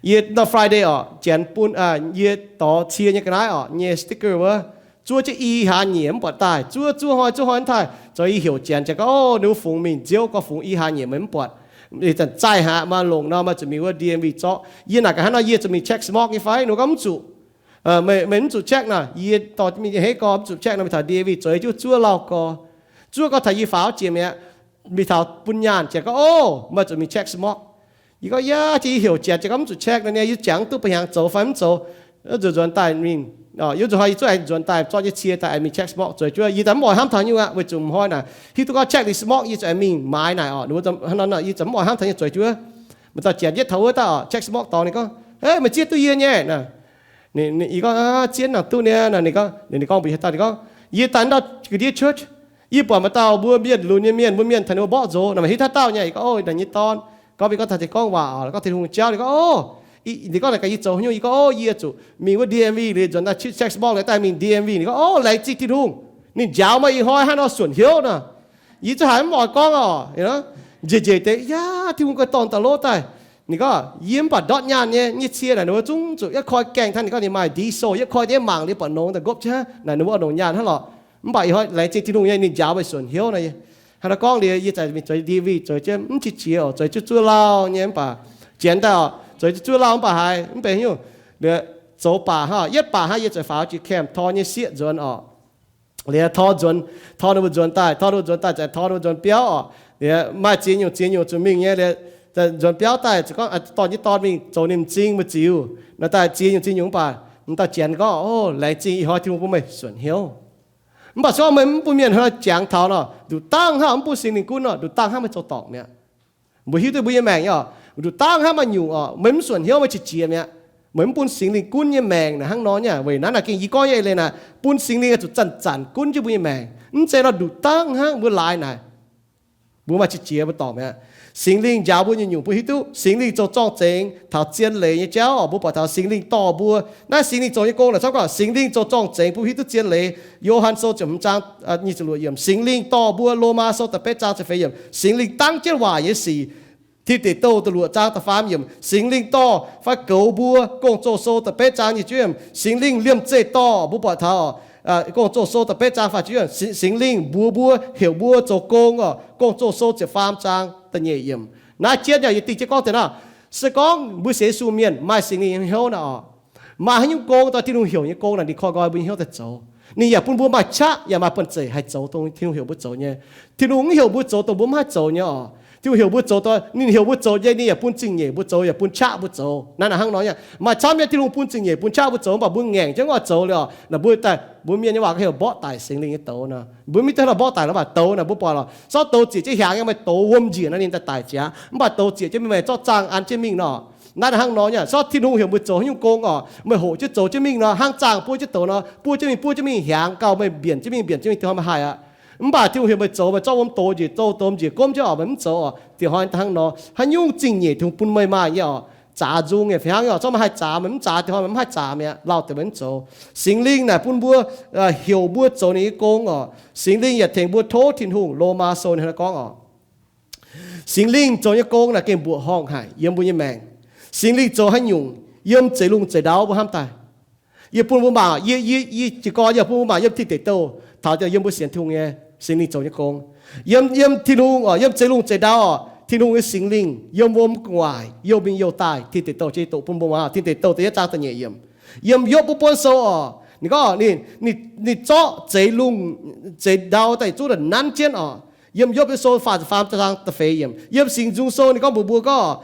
Yie nor Friday oc, Janx bun, yie dorh cie nyei ga'naaiv oc, nyei sticker wuov, zuov jienv i hlaax nyeic mv buatc daaih, zuov zuov hnoi zuov hnoi mv daaih, zoux i heuc Janx, Janx gorngv, o, ninh mbuo fungx mingh nziouv gorngv fungx i hlaax nyeic meih mv buatc. Ih zanc zaih haaix maaih longc nor, maaih zuqc mingh wuov D M V zorqv. Yie naaic gaax hnangv nor, yie zuqc mingh check smog nyei fai? Ninh mbuo gorngv mv zuqc. Meih, meih mv zuqc check naaic, yie dorh mingh heix gorx mv zuqc check nor, mingh taux D M V zoux jienv zuov lauh gorx. Zuov gorx taux yie faaux jiex mi'aqv, mingh taux bun nyaanh jiex gorngv, o, maaih zuqc mingh check smog. Yie gorngv, yaac jiex yie heuc Janx, Janx gorngv mv zuqc check nor, yie jangx duqv ba'hnyangx zoux fai mv zoux. Nzuonx nzuonx daaih mingh, yie nzuonx hnoi yie zuqc aengx nzuonx daaih zorqv nyei cie daaih aengx mingh check smog zueiz juov. Yie daaih mv oix hnamv taux nyungc aqv, weic zuqc m'hnoi naaic hiuv duqv gorngv check liuz smog yie zuqc aengx mingh maaiz naaic oc. Ninh mbuo, yie zuqc mv oix hnamv taux nyei zueiz juov. Maaih dauh Janx yietv taux wuov daaih oc, check smog dorngx, ninh gorngv, hei, meih zieqv duqv yie nyei? Yie gorngv, zieqv nangc duqv nyei. Ninh gorngv, ninh gorngv mbuox yie daaih, ninh gorngv, yie daaih ndau ga'ndiev church, yie buatc maaih dauh mbuo mienh lunx nyei mienh, mbuo mienh taux ninh mbuo mborqv nzox nor, meih hiuv haaix dauh nyei? Yie gorngv, o, naaic nyei dorn. Gorngv mbuo gorngv taux gorngv waac oc, gorngv Tin-Hungh jauv. Ninh gorngv, o, ninh gorngv naaic gaax yie zoux haaix nyungc? Yie gorngv, o, yie zuqc mingh wuov D M V liuz nzuonx daaih check smog liuz daaih mingh D M V. Ninh gorngv, o, laengz zingh Tin-Hungh, ninh njaaux meih ih hnoi hnangv nor suonc hnyouv nor. Yie zungv haiz mv oix gorngv oc. Njiec njiec deix, yaac Tin-Hungh guai dorngh daaih lov daaih. Ninh gorngv, yie mv baac ndortv nyaanh nyei, nyei cie naaic ninh mbuo zungv zuqc yietv koi gaengh hnangv. Ninh gorngv ninh maaih diesel, yietv koi deix mangc liuz buatc nongx daaih ngopv jienv naaic, ninh mbuo oix longc nyaanh hnangv lorqc. Mv baac ih hnoi laengz zingh Tin-Hungh nyei, ninh njaaux meih suonc hnyouv nor. Hnangv naaiv gorngv liuz yie zungv mingh zoux D M V zoux jienv mv qiex jiez oc, zoux jienv zuov lauh nyei mv baac, janx daaih oc, zoux jienv zuov lauh mv baac haiz mv benx haaix nyungc. Liuz zoux baac hnangv, yietv baac hnangv yie zuqc faaux jiex camp tor nyei sieqv nzuonx oc. Liuz tor nzuonx, tor ninh mbuo nzuonx daaih, tor ninh mbuo nzuonx daaih, tor ninh mbuo nzuonx biauv oc. Liuz maaih ziex nyungc ziex nyungc zuqc mingh nyei. Liuz nzuonx biauv daaih zuqc gorngv dorh nyei dorn mingh zoux ninh m'zing mbu'ziex nyungc nor, daaih ziex nyungc ziex nyungc mv baac m'dauh janx gorngv, o, laengz zingh ih hnoi Tin-Hungh bun meih suonc hnyouv. Mv baac se gorngv meih mv bun mienh hnangv nor jangx taux nor, nduqc dangh hnangv mv bun Singx Lingh gunv nor, nduqc dangh hnangv meih zoux dorngc mi'aqv. Mbuo hiuv duqv mbuo nyei maengc nyei oc, nduqc dangh hnangv maaih nyungc oc, meih mv suonc hnyouv, meih qiex jiez mi'aqv. Meih mv bun Singx Lingh gunv nyei maengc naaic hnangv nor nyei. Weic naaiv naaic gengh yie gorngv nyei eix leiz naaic, bun Singx Lingh oix zuqc zanc-zanc gunv jienv mbuo nyei maengc, mv zeiz nor nduqc dangh hnangv mbuo laaix naaic. Mbuo maaih qiex jiez mbuo dorngc mi'aqv. Singx Lingh njaaux mbuo nyei nyungc mbuo hiuv duqv. Singx Lingh zoux zorng-zengx taux zien leiz nyei jauv oc. Mbuo buatc taux Singx Lingh dorh mbuo. Naaiv Singx Lingh zoux nyei gong naaic camv gorngv Singx Lingh zoux zorng-zengx bun hiuv duqv zien leiz. Yo^han Sou ziepc hmz zaang, nyic ziepc luoqc yiemc. Singx Lingh dorh mbuo, Lomaa Sou da'betv zaang ziepc feix yiemc, Singx Lingh dangv jienv waaic nyei sic. Tin Deic Douh da'luoqc zaang da'faam yiemc, Singx Lingh dorh fai goux mbuo, Gong-Zoh Sou da'betv zaang nyic ziepc yiemc. Singx Lingh liemh zeih dorh, mbuo buatc taux Gong-Zoh Sou da'betv zaang faah ziepc yiemc, Singx Lingh mbuox mbuo, heuc mbuo zoux gong oc. Gong-Zoh Sou ziepc faam zaang da'nyeic yiemc. Naaiv jienv yaac yie dingh jienv gorngv deix nor, se gorngv mbuo sienx Yesu mienh maaih Singx Lingh nyei hnyouv naaic oc, maaih haaix nyungc gong, dongh Tin-Hungh heuc nyei gong naaic, ninh korv nqoi mbuo nyei hnyouv daaih zoux. Ninh yaac bun mbuo maaih qaqv yaac maaih banh zeic haih zoux dongh Tin-Hungh heuc mbuo zoux nyei. Tin-Hungh mv heuc mbuo zoux dongh mbuo mv haih zoux nyei oc. Tin-Hungh heuc mbuo zoux dongh ninh heuc mbuo zoux nyei, ninh yaac bun zingh nyeic mbuo zoux, yaac bun qaqv mbuo zoux. Naaiv naaic hnangv nor nyei. Maaih camv nyei Tin-Hungh bun zingh nyeic bun qaqv mbuo zoux, mv baac mbuo ngaengc jienv mv oix zoux liuz oc, naaic mbuo daaih, mbuo mienh nyei waac heuc mborqv daic Singx Lingh nyei douz nor. Mbuo mv dingh lorz mborqv daic nor, mv baac douz naaic mbuo buatc lorqc, zorqv douz ziec jienv hiaangx nyei, maaih douz wuom njiec nor ninh daaih daic ziangx. Mv baac douz ziec jienv mingh, maaih zorqv zaangh an jienv mingh nor. Naaiv naaic hnangv nor nyei. Zorqv Tin-Hungh heuc meih zoux haaix nyungc gong oc, meih hoqc jienv zoux jienv mingh nor, hnangv zaangh buov jienv douz nor, buov jienv mingh, buov jienv mingh hiaangx gauh meih mbienc jienv mingh, mbienc jienv mingh, dinh hnoi meih haih aqv. Mv baac Tin-Hungh heuc meih zoux, meih zorqv wuom douz njiec, douz douz njiec gomv jienv oc, meih mv zoux oc, dinh hnoi hnangv nor. Haaix nyungc zingh nyeic Tin-Hungh bun meih maaih nyei oc, zaax nzung nyei fih hnangv nyei oc. Zorqv meih haih zaax meih mv zaax, dinh hnoi meih mv haih zaax mi'aqv, lauh deix meih mv zoux. Singx Lingh naaic bun mbuo, heuc mbuo zoux ninh nyei gong oc. Singx Lingh yaac tengx mbuo tov Tin-Hungh. Lomaa Sou ninh hnangv naaiv gorngv oc, Singx Lingh zoux nyei gong naaic gengh mbuoqc horngh haic yiem mbuo nyei maengc. Singx Lingh zoux haaix nyungc yiem zeix lungh zeix ndau mbuo hnamv daaih. Yie bun mbuo mangc, yie, yie, yie jiez gorn yie bun mbuo mangc yiem Tin Deic Douh, taux yiem mbuo sienx Tin-Hungh nyei Singx Lingh zoux nyei gong. Yiem, yiem Tin-Hungh oc, yiem zeix lungh zeix ndau oc, Tin-Hungh nyei Singx Lingh yiem wuom gu'nguaaic, youh mingh youh daaih. Tin Deic Douh jiex doqc bun mbuo muangx. Tin Deic Douh da'yietv zaang da'nyeic yiemc. Yiem Yopv wuov buonv sou oc, ninh gorngv ninh, ninh, ninh zorqv zeix lungh zeix ndau daaih yietc zungv nanv jienv oc. Yiem Yopv nyei sou faah ziepc faam zaang da'feix yiemc. Yiem Singx Nzung Sou ninh gorngv mbuox mbuo gorngv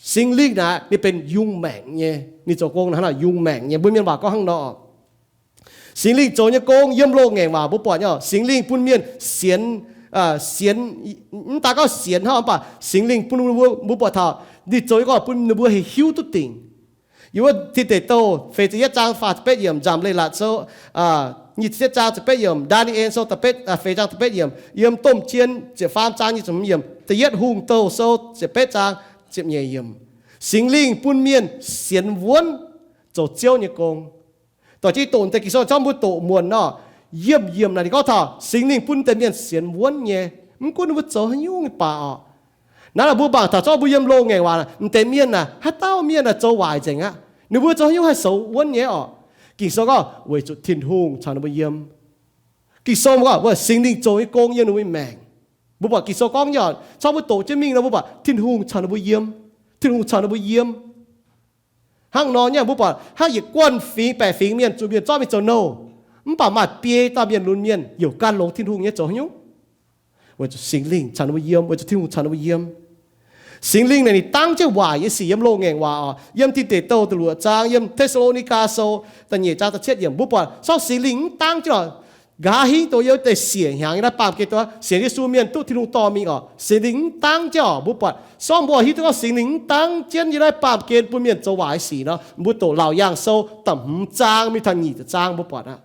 Singx Lingh naaic ninh benx yungh maengc nyei. Ninh zoux gong hnangv naaic yungh maengc nyei. Mbuo mienh waac gorngv hnangv nor. Singx Lingh zoux nyei gong yiem loz-ngaengc waac mbuo buatc nyei oc. Singx Lingh bun mienh sienx, sienx, mv daan gorngv sienx hnangv, mv baac Singx Lingh bun mbuo, mbuo buatc taux ninh zoux nyei gong bun ninh mbuo haih hiuv duqv dingc. Yiem wuov Tin Deic Douh feix ziepc yietv zaang faah ziepc betv yiemc, Nzamc Leiz-Latc Sou nyic ziepc yietv zaang ziepc betv yiemc, Ndaa^ni^en Sou da'betv, feix zaang da'betv yiemc, yiem Domh Jien ziepc faam zaang nyic ziepc hmz yiemc, da'yietv Hungh Douh Sou ziepc betv zaang ziepc nyeic yiemc. Singx Lingh bun mienh sienx wuonv zoux Ziouv nyei gong. Doic jienv doqc deix Ging-Sou zorqv mbuo doqc muonc nor, yiemh yiemc naaic ninh gorngv taux Singx Lingh bun deix mienh sienx wuonv nyei. Mv gunv ninh mbuo zoux haaix nyungc nyei baac oc. Naaiv mbuo mangc taux zorqv mbuo yiem loz-ngaengc waac, m'deix mienh aah, haaix dauh mienh aah zoux waaic nzengc aqv. Ninh mbuo zoux haaix nyungc haih zoux wuonv nyei oc? Ging-Sou gorngv weic zuqc Tin-Hungh caux ninh mbuo yiem. Ging-Sou gorngv Singx Lingh zoux nyei gong yiem ninh mbuo nyei maengc. Mbuo buatc Ging-Sou gorngv nyei oc, zorqv mbuo doqc jienv mingh nor mbuo buatc Tin-Hungh caux ninh mbuo yiem. Tin-Hungh caux ninh mbuo yiem. Hnangv nor nyei mbuo buatc hnangv yietc guanh fingx baeqc fingx mienh zuqc mienh zorqv mingh zoux nouh, mv baac maaih biei dauh mienh lunx mienh youc gan longx Tin-Hungh nyei zoux haaix nyungc? Weic zuqc Singx Lingh caux ninh mbuo yiem, weic zuqc Tin-Hungh caux ninh mbuo yiem. Singx Lingh naaic ninh dangv jienv waaic nyei sic yiem loz-ngaengc waac oc. Yiem Tin Deic Douh da'luoqc zaang, yiem Te^saa^lo^ni^gaa Sou da'nyeic zaang da'cietv yiemc mbuo buatc sorng Singx Lingh mv dangv jienv oc, nqa'haav hingv dongh yiem deix siec hnyangx nyei naaiv baamh gen dongh sienx Yesu mienh duqv Tin-Hungh dorh mingh oc. Singx Lingh mv dangv jienv oc, mbuo buatc sorng mbuo hiuv duqv gorngv Singx Lingh mv dangv jienv yiem naaiv baamh gen bun mienh zoux waaic nyei sic nor, mbuo doqc Laauc Yaangh Sou da'hmz zaang mingh taux nyic ziepc zaang mbuo buatc aqv.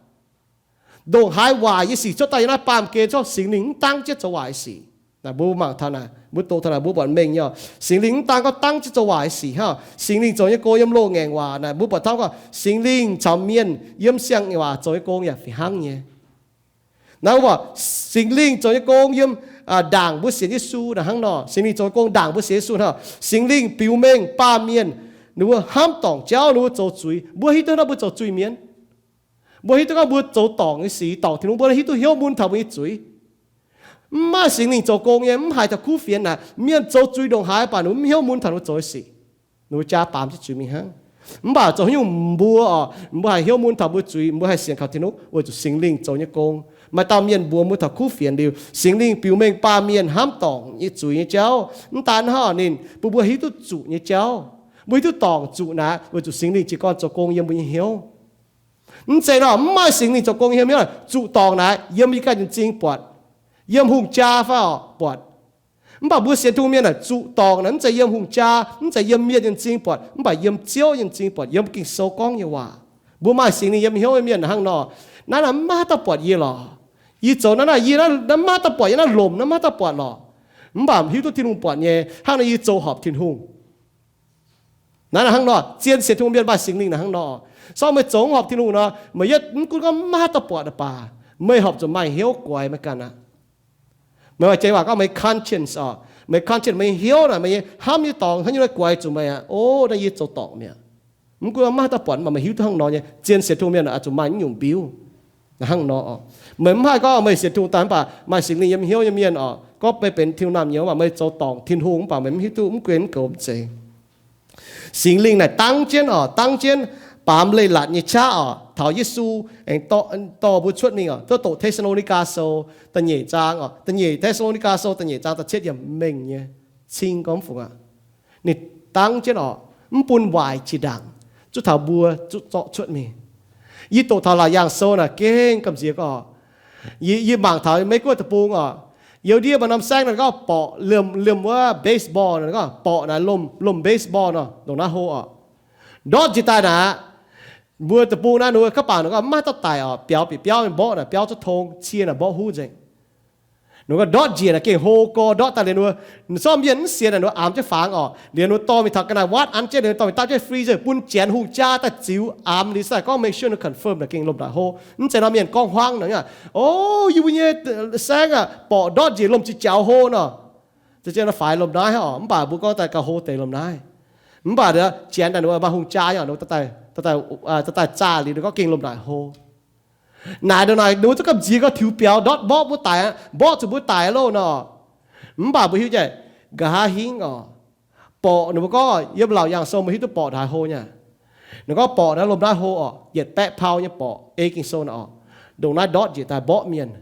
Ndongc haaix waaic nyei sic cuotv daaih yiem naaiv baamh gen, zorqv Singx Lingh mv dangv jienv zoux waaic nyei sic. Naaic mbuo mangc taux naaic, mbuo doqc taux naaic mbuo buatc mengh nyei oc. Singx Lingh mv dangv gorngv dangv jienv zoux waaic nyei sic hnangv. Singx Lingh zoux nyei gong yiem loz-ngaengc waac naaic mbuo buatc taux gorngv Singx Lingh caux mienh yiem siang-waanc zoux nyei gong yaac fih hnangv nyei. Naaiv mbuo buatc Singx Lingh zoux nyei gong yiem ndaangc mbuo sienx Yesu naaic hnangv nor. Singx Lingh zoux nyei gong ndaangc mbuo sienx Yesu hnangv. Singx Lingh biux mengh baamh mienh, ninh mbuo hnamv dorngc jauv, ninh mbuo zoux zuiz. Mbuo hiuv duqv hnangv mbuo zoux zuiz mienh. Mbuo hiuv duqv gorngv mbuo zoux dorngc nyei sic dorngc Tin-Hungh, mbuo hiuv duqv hnyouv mun taux mbuo nyei zuiz. Mv maaih Singx Lingh zoux gong nyei, mv haiz taux kuv fienx naaic, mienh zoux zuiz ndongc haaix baac ninh mbuo mv hnyouv mun taux ninh mbuo zoux nyei sic. Ninh mbuo jaa baamz jienv zuiz mingh hnangv. Mv baac zoux haaix nyungc mbuo oc, mbuo haih hnyouv mun taux mbuo zuiz, mbuo haih sienx kaux Tin-Hungh weic zuqc Singx Lingh zoux nyei gong. Maaih dauh mienh mbuox mbuo taux kuv fienx liuz, Singx Lingh biux mengh baamh mienh hnamv dorngc nyei zuiz nyei jauv. Mv daan hnangv, ninh bun mbuo hiuv duqv zuqc nyei jauv. Mbuo hiuv duqv dorngc zuqc naaic weic zuqc Singx Lingh jiez gorn zoux gong yiem mbuo nyei hnyouv. Mv zeiz nor, mv maaih Singx Lingh zoux gong yiem hnyouv, zuqc dorngc naaic yiem yie ganh nyei m'zing buatc, yiem hungh jaa fai oc buatc. Mv baac mbuo sienx Tin-Hungh mienh naaic zuqc dorngc naaic mv zeiz yiem hungh jaa, mv zeiz yiem mienh nyei m'zing buatc, mv baac yiem Ziouv nyei m'zing buatc, yiem Ging-Sou gorngv nyei waac. Mbuo maaih Singx Lingh yiem hnyouv nyei mienh hnangv nor, naaiv naaic mv maaih haaix dauh buatc yie lorqc. Yie zoux naaiv naaic, yie naaiv mv maaih haaix dauh buatc, yie naaiv lomc naaiv mv maaih haaix dauh buatc lorqc. Mv baac hiuv duqv Tin-Hungh buatc nyei, hnangv nor yie zoux horpc Tin-Hungh. Naaiv naaic hnangv nor, zien sienx Tin-Hungh mienh maaih Singx Lingh naaic hnangv nor. Sorng meih zoux mv horpc Tin-Hungh nor, meih yietv mv gunv gorngv mv maaih haaix dauh buatc baac, meih horpc zuqc maaih hnyouv guaix meih ganh aqv. Meih maaih jiex waac gorngv meih conscience oc, meih conscience, meih nyei hnyouv naaic, meih nyei hnamv nyei dorngx hnangv nyungc naaiv guaix zuqc meih aqv. O, naaiv yie zoux dorngc mi'aqv. Mv gunv mv maaih haaix dauh buatc, mv baac meih hiuv duqv hnangv nor nyei, zien sienx Tin-Hungh mienh oix zuqc maaih naaiv nyungc mbiuv. Hnangv nor, meih mv haih gorngv meih sienx Tin-Hungh daaih mv baac maaih Singx Lingh yiem hnyouv nyei mienh oc, gorngv meih benx Tin-Hungh naamh nyouz, mv baac meih zoux dorngc Tin-Hungh mv baac meih mv hiuv duqv, mv guen mv goux, mv zeiz. Singx Lingh naaic dangv jienv oc, dangv jienv baamz leiz-latc nyei qaqv oc, taux Yesu aengx dorh mbuo cuotv mingh oc, duqv doqc Te^saa^lo^ni^gaa Sou da'nyeic zaang oc, da'nyeic Te^saa^lo^ni^gaa Sou da'nyeic zaang da'cietv yiemc mengh nyei, cing gorngv mv fungc aqv. Ninh dangv jienv oc, mv bun waaic jiex ndaangc, zuqc taux mbuo zuqc zorqv cuotv mingh. Yie doqc taux Laauc Yaangh Sou naaic gengh gamh nziex gorngv, yie mangc taux Meiv Guoqv deic-bung oc, youz ndie maaih norm saengv naaic gorngv borqc liemh, liemh wuov baseball naaic gorngv borqc naaic lomh, lomh baseball nor, ndongc naaiv hlo oc. Ndortv njiec daaih naaic, mbuo deic-bung naaiv ninh mbuo kaav bangc naaic gorngv mv maaih dauh daic oc, biaux bieqc biauv mingh mborqv naaic, biauv zuqc tong, cie naaic mborqv huv nzengc. Ninh gorngv ndortv njiec naaic gengh hlo gorx, ndortv daaih liuz ninh mbuo, sorng mienh mv sienx naaic ninh mbuo amx jienv fangx oc, liuz ninh mbuo dorh mingh taux ga'naaiv waatv an jienv, ninh dorh mingh dapv jienv freezer bun janx hungh jaa daaih ziux amx liuz, daaih gorngv make sure confirm naaic gengh lomh ndoqc hlo. Mv zeiz nor mienh gorngv hmuangv naaic, o, yie mbuo nyei saengv aah, borqc ndortv njiec lomh ziqc jaux hlo nor. Za'gengh faix lomh naaiv oc, mv baac mbuo gorngv daaih gauh hlo deix lomh naaiv. Mv baac janx daaih ninh maaih hungh jaa nyei, daaih zaah liuz ninh gorngv gengh lomh ndoqc hlo. Naaic ndongc naaic ninh mbuo zungv gamh nziex gorngv tiux biaux ndortv mborqv mbuo daic aqv, mborqv zuqc mbuo daic loh nor. Mv baac mbuo hiuv nyei, nqa'haav hingv oc, borqc ninh mbuo gorngv yiem Laauc Yaangh Sou meih hiuv duqv borqc haaix hlo nyei. Ninh gorngv borqc naaiv lomh naaiv hlo oc, yietc baeqv pau nyei borqc, ei Ging-Sou naaic oc, ndongc naaiv ndortv njiec daaih mborqv mienh.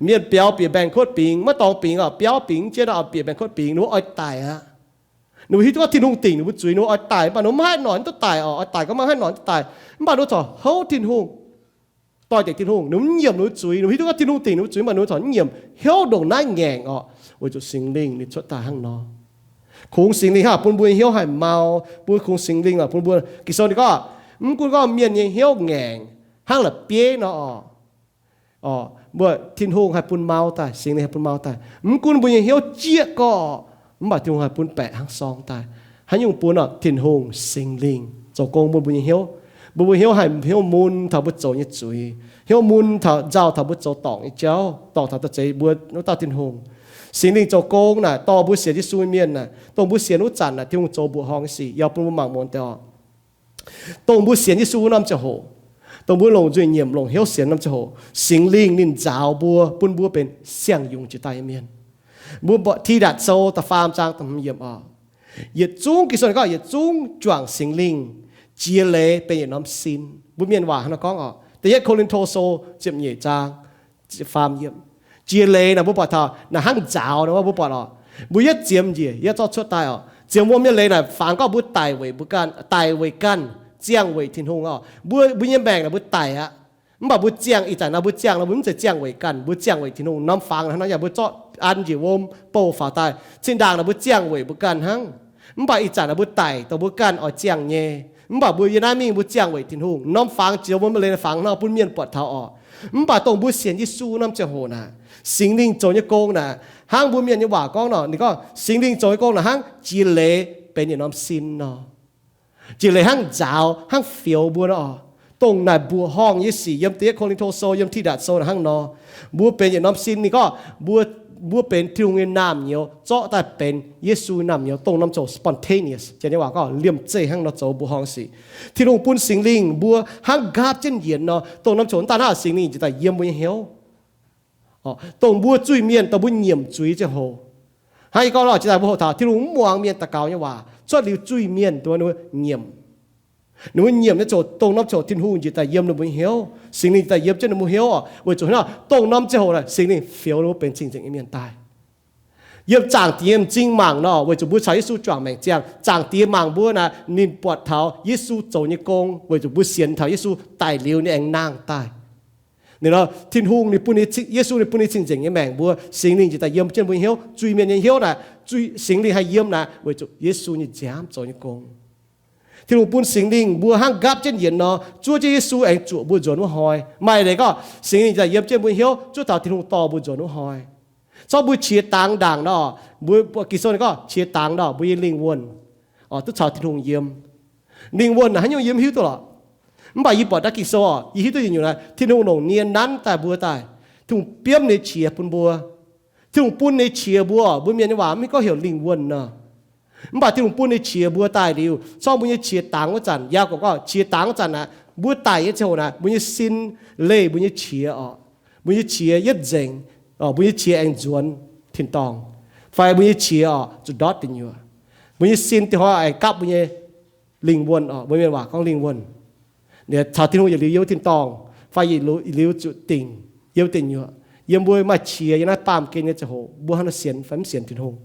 Mienh biaux bieqc mbaengx-kuotv bingx, maiv dorngx bingx oc, biaux bingx jienv oc, bieqc mbaengx-kuotv bingx, ninh mbuo oix daic aqv. Ninh mbuo hiuv duqv gorngv Tin-Hungh dingc ninh mbuo zuiz, ninh mbuo oix daic, mv baac ninh mbuo maiv haih noic duqv daic oc, oix daic gorngv maiv haih noic duqv daic. Mv baac ninh mbuo corc houv Tin-Hungh, doix-dekc Tin-Hungh, ninh mbuo mv nyiemc ninh mbuo zuiz, ninh mbuo hiuv duqv gorngv Tin-Hungh dingc ninh mbuo zuiz, mv baac ninh mbuo corc mv nyiemc, hnyouv ndongc naaiv ngaengc oc, weic zuqc Singx Lingh ninh cuotv daaih hnangv nor. Kungx Singx Lingh hnangv bun mbuo nyei hnyouv haih mau, bun kungx Singx Lingh oc, bun mbuo, Ging-Sou ninh gorngv, mv gunv gorngv mienh nyei hnyouv ngaengc hnangv la'bieiv nor oc, mbuo Tin-Hungh haih bun mau daaih, Singx Lingh haih bun mau daaih. Mv gunv mbuo nyei hnyouv jieqv gorqv, mv baac Tin-Hungh haih bun baeqc hnangv sorng daaih. Haaix nyungc bun oc? Tin-Hungh Singx Lingh zoux gong bun mbuo nyei hnyouv. Mbuo mbuo hnyouv haih hnyouv mun taux mbuo zoux nyei zuiz, hnyouv mun taux nzauh taux mbuo zoux dorngc nyei jauv, dorngc taux da'zeix mbuo wuov dauh Tin-Hungh. Singx Lingh zoux gong naaic dorh mbuo sienx Yesu nyei mienh naaic, dongh mbuo sienx wuov zanc naaic Tin-Hungh zoux mbuoqc horngh nyei sic yaac bun mbuo mangc muonz deix oc. Dongh mbuo sienx Yesu wuov norm ziangh hoc, dongh mbuo longc nzuih nyiemc longc hnyouv sienx norm ziangh hoc, Singx Lingh ninh nzaaux mbuo, bun mbuo benx siang-yungz jiex daaih nyei mienh. Mbuo mbuoqc Tidatc Sou da'faam zaang da'hmz yiemc oc. Yietc zungv, Ging-Sou gorngv yietc zungv juangc Singx Lingh jiex leiz benx yietc norm sin. Mbuo mienh waac hnangv nor gorngv oc. Da'yietv Ko^lin^to Sou ziepc nyeic zaang faam yiemc. Jiex leiz naaic mbuo buatc taux naaic hnangv nzaaux nor mbuo buatc oc. Mbuo yietv ziemx njiec yietv zorqv cuotv daaih oc. Ziemx wuom nyei leiz naaic fangx gorngv mbuo daic weic mbuo ganh, daic weic ganh, ziangh weic Tin-Hungh oc. Mbuo, mbuo nyei maengc naaic mbuo daic aqv. Mv baac mbuo ziangh ih zanc naaic mbuo ziangh nor mbuo mv zeiz ziangh weic ganh, mbuo ziangh weic Tin-Hungh. Norm fangx hnangv nor yaac mbuo zorqv an njiec wuom bouh faaux daaih. Zinh ndaangc naaic mbuo ziangh weic mbuo ganh hnangv. Mv baac ih zanc naaic mbuo daic dongh mbuo ganh oix ziangh nyei. Mv baac mbuo yiem naaiv mingh mbuo ziangh weic Tin-Hungh. Norm fangx ziouc mbuo maiv leiz fangx nor bun mienh buatc taux oc. Mv baac dongh mbuo sienx Yesu norm ziangh hoc naaic, Singx Lingh zoux nyei gong naaic, hnangv mbuo mienh nyei waac gorngv nor, ninh gorngv Singx Lingh zoux nyei gong naaic hnangv jiex leiz benx yietc norm sin nor. Jiex leiz hnangv nzaaux, hnangv fioux mbuo nor. Dongh naaic mbuoqc horngh nyei sic yiem Da'yietv Ko^lin^to Sou, yiem Tidatc Sou naaic hnangv nor. Mbuo benx yietc norm sin, ninh gorngv mbuo, mbuo benx Tin-Hungh nyei naamh nyouz zorqv daaih benx Yesu naamh nyouz, dongh norm ziouc spontaneous, janx nyei waac gorngv liemh zeih hnangv nor zoux mbuoqc horngh sic. Tin-Hungh bun Singx Lingh mbuo hnangv nqaapv jienv yienx nor, dongh norm ziouc hnangv naaiv Singx Lingh jiex daaih yiem mbuo nyei hnyouv. Dongh mbuo zuiz-mienh, dongh mbuo nyiemc zuiz ziangh hoc, hnangv yie gorngv nor, jiex daaih mbuo hoqc taux Tin-Hungh mv muangx mienh daux gaux nyei waac, cuotv liuz zuiz-mienh dongh mbuo nyiemc. Ninh mbuo nyiemc nyei ziouc dongh norm ziouc Tin-Hungh njiec daaih yiem ninh mbuo nyei hnyouv, Singx Lingh njiec daaih yiem jienv ninh mbuo hnyouv oc. Weic zuqc hnangv nor, dongh norm ziouc hoc naaic Singx Lingh fioux ninh mbuo benx cing-nzengc nyei mienh daaih. Yiem Zaangc Diex m'zing mangc nor, weic zuqc mbuo caux Yesu juangc maengc ziangh, Zaangc Diex mangc mbuo naaic, ninh buatc taux Yesu zoux nyei gong, weic zuqc mbuo sienx taux Yesu daic liuz ninh aengx nangh daaih. Ninh nor, Tin-Hungh ninh bun, Yesu ninh bun ninh cing-nzengc nyei maengc mbuo, Singx Lingh njiec daaih yiem jienv mbuo nyei hnyouv. Zuiz-mienh nyei hnyouv naaic, zuiz, Singx Lingh haih yiem naaic weic zuqc Yesu nyei nziaamv zoux nyei gong. Tin-Hungh bun Singx Lingh mbuo hnangv nqaapv jienv yienx nor, zuov jienv Yesu aengx zuoqc mbuo nzuonx wuov hnoi. Maaih leiz gorngv Singx Lingh njiec daaih yiem jienv mbuo hnyouv, zuov taux Tin-Hungh dorh mbuo nzuonx wuov hnoi. Zorqv mbuo qiex dangx ndaangc nor, mbuo, Ging-Sou ninh gorngv qiex dangx nor, mbuo nyei lingh wuonh oc, duqv caux Tin-Hungh yiem. Lingh wuonh naaic haaix nyungc yie mv hiuv duqv lorqc. Mv baac yie buatc naaiv Ging-Sou oc, yie hiuv duqv yietc nyungc naaic, Tin-Hungh longc nie nanv daaih mbuo daaih. Tin-Hungh biomv ninh qiex bun mbuo. Tin-Hungh bun ninh qiex mbuo oc, mbuo mienh nyei waac mv hiuv gorngv heuc lingh wuonh nor. Mv baac Tin-Hungh bun ninh qiex mbuo daaih liuz, corc mbuo nyei qiex dangx wuov zanc, Yaagorpc gorngv qiex dangx wuov zanc naaic, mbuo daic nyei ziangh hoc naaic, mbuo nyei sin leih mbuo nyei qiex oc. Mbuo nyei qiex yietv nzengc, mbuo nyei qiex aengx nzuonx tin-dorngh, fai mbuo nyei qiex oc zuqc ndortv deic nyuoqc. Mbuo nyei sin dingh hnoi aengx gapv mbuo nyei lingh wuonh oc, mbuo mienh waac gorngv lingh wuonh. Caux Tin-Hungh yietc liuz yiem wuov tin-dorngh, fai yietc liuz zuqc dingc yiem deic nyuoqc. Yiem mbuo maaih qiex yiem naaiv baamh gen nyei ziangh hoc, mbuo hnangv nor sienx fai mv sienx Tin-Hungh.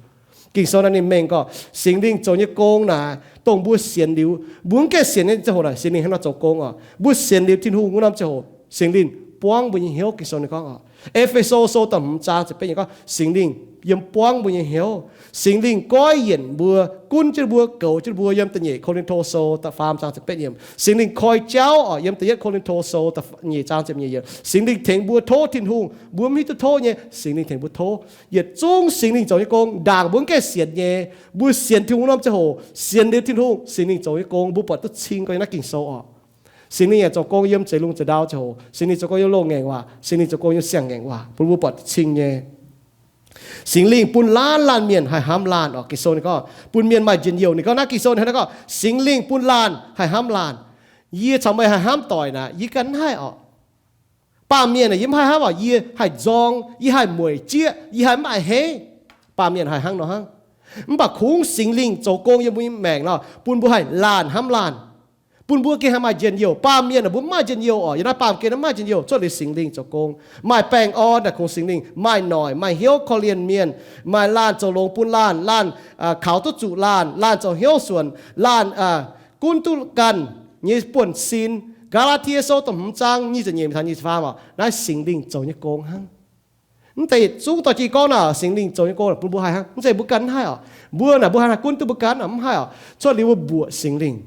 Ging-Sou naaiv ninh mengh gorngv Singx Lingh zoux nyei gong naaic, dongh mbuo sienx liuz, mbuo mv gaengh sienx nyei ziangh hoc naaic, Singx Lingh hnangv nor zoux gong oc. Mbuo sienx liuz Tin-Hungh wuov norm ziangh hoc, Singx Lingh buangv mbuo nyei hnyouv. Ging-Sou ninh gorngv oc, E^fe^so Sou da'hmz zaang ziepc betv nyei gorngv Singx Lingh yiem buangv mbuo nyei hnyouv. Singx Lingh goiv yienc mbuo, gunv jienv mbuo, goux jienv mbuo. Yiem da'nyeic Ko^lin^to Sou da'faam zaang ziepc betv yiemc, Singx Lingh koi jauv oc. Yiem da'yietv Ko^lin^to Sou da'nyeic zaang ziepc nyeic yiemc, Singx Lingh tengx mbuo tov Tin-Hungh, mbuo mv hiuv duqv tov nyei, Singx Lingh tengx mbuo tov. Yietc zungv Singx Lingh zoux nyei gong, ndaangc mbuo mv gaengh sienx nyei, mbuo sienx Tin-Hungh wuov norm ziangh hoc, sienx liuz Tin-Hungh, Singx Lingh zoux nyei gong mbuo buatc duqv cing gorx yiem naaiv Ging-Sou oc. Singx Lingh yaac zoux gong yiem zeix lungh zeix ndau ziangh hoc, Singx Lingh zoux gong yiem loz-ngaengc waac, Singx Lingh zoux gong yiem siang-ngaengc waac bun mbuo buatc duqv cing nyei. Singx Lingh bun laanh laanh mienh haih hnamv laanh oc. Ging-Sou ninh gorngv bun mienh maaih njien-youh. Ninh gorngv naaiv Ging-Sou ninh hnangv naaiv gorngv, Singx Lingh bun laanh haih hnamv laanh. Yie caux meih haih hnamv doic naaic, yie ganh mv haih oc. Baamh mienh yie mv haih hnangv oc, yie haih nzorng, yie haih mueic jieqv, yie haih mv maaih hei. Baamh mienh haih hnangv nor hnangv. Mv baac kungx Singx Lingh zoux gong yiem mbuo nyei maengc nor, bun mbuo haih laanh hnamv laanh, bun mbuo gengh haih maaih njien-youh. Baamh mienh aah, mbuo mv maaih njien-youh oc. Yiem naaiv baamh gen mv maaih njien-youh, cuotv liuz Singx Lingh zoux gong. Maaih baengh orn naaic kungx Singx Lingh, maaih noic, maaih hnyouv korv-lienh mienh, maaih laanh zoux longx bun laanh, laanh kaux duqv zuqc laanh, laanh zoux hnyouv suonc, laanh gunv duqv ganh nyei buonv-sin. Gaa^laa^tie Sou da'hmz zaang nyic ziepc nyeic taux nyic ziepc faam oc, naaiv Singx Lingh zoux nyei gong hnangv. Mv deix zungv dorh jienv gorngv naaic, Singx Lingh zoux nyei gong bun mbuo haih hnangv. Mv zeiz mbuo ganh mv haih oc. Mbuo naaic mbuo haih gunv duqv mbuo ganh mv haih oc. Cuotv liuz mbuo mbuoqc Singx Lingh.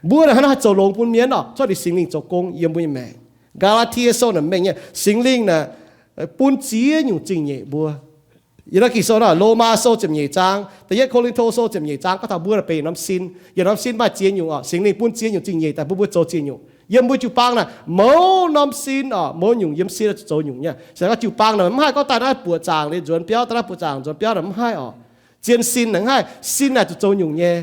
Mbuo naaic hnangv nor haih zoux longx bun mienh oc. Cuotv liuz Singx Lingh zoux gong yiem mbuo nyei maengc. Gaa^laa^tie Sou naaic mengh nyei, Singx Lingh naaic bun ziex nyungc zingh nyeic mbuo. Yiem naaiv Ging-Sou naaic, Lomaa Sou ziepc nyeic zaang, da'yietv Ko^lin^to Sou ziepc nyeic zaang gorngv taux mbuo naaic benx yietc norm sin. Yietc norm sin maaih ziex nyungc oc. Singx Lingh bun ziex nyungc zingh nyeic daaih bun mbuo zoux ziex nyungc. Yiem mbuo jiu-baang naaic mouz norm sin oc, mouz nyungc yiem sin zuqc zoux nyungc nyei. Se gorngv jiu-baang naaic mv haih gorngv daaih naaiv buoqc zaangc liuz nzuonx biauv, daaih naaiv buoqc zaangc nzuonx biauv naaic mv haih oc. Zien sin naaic mv haih, sin naaic zuqc zoux nyungc nyei.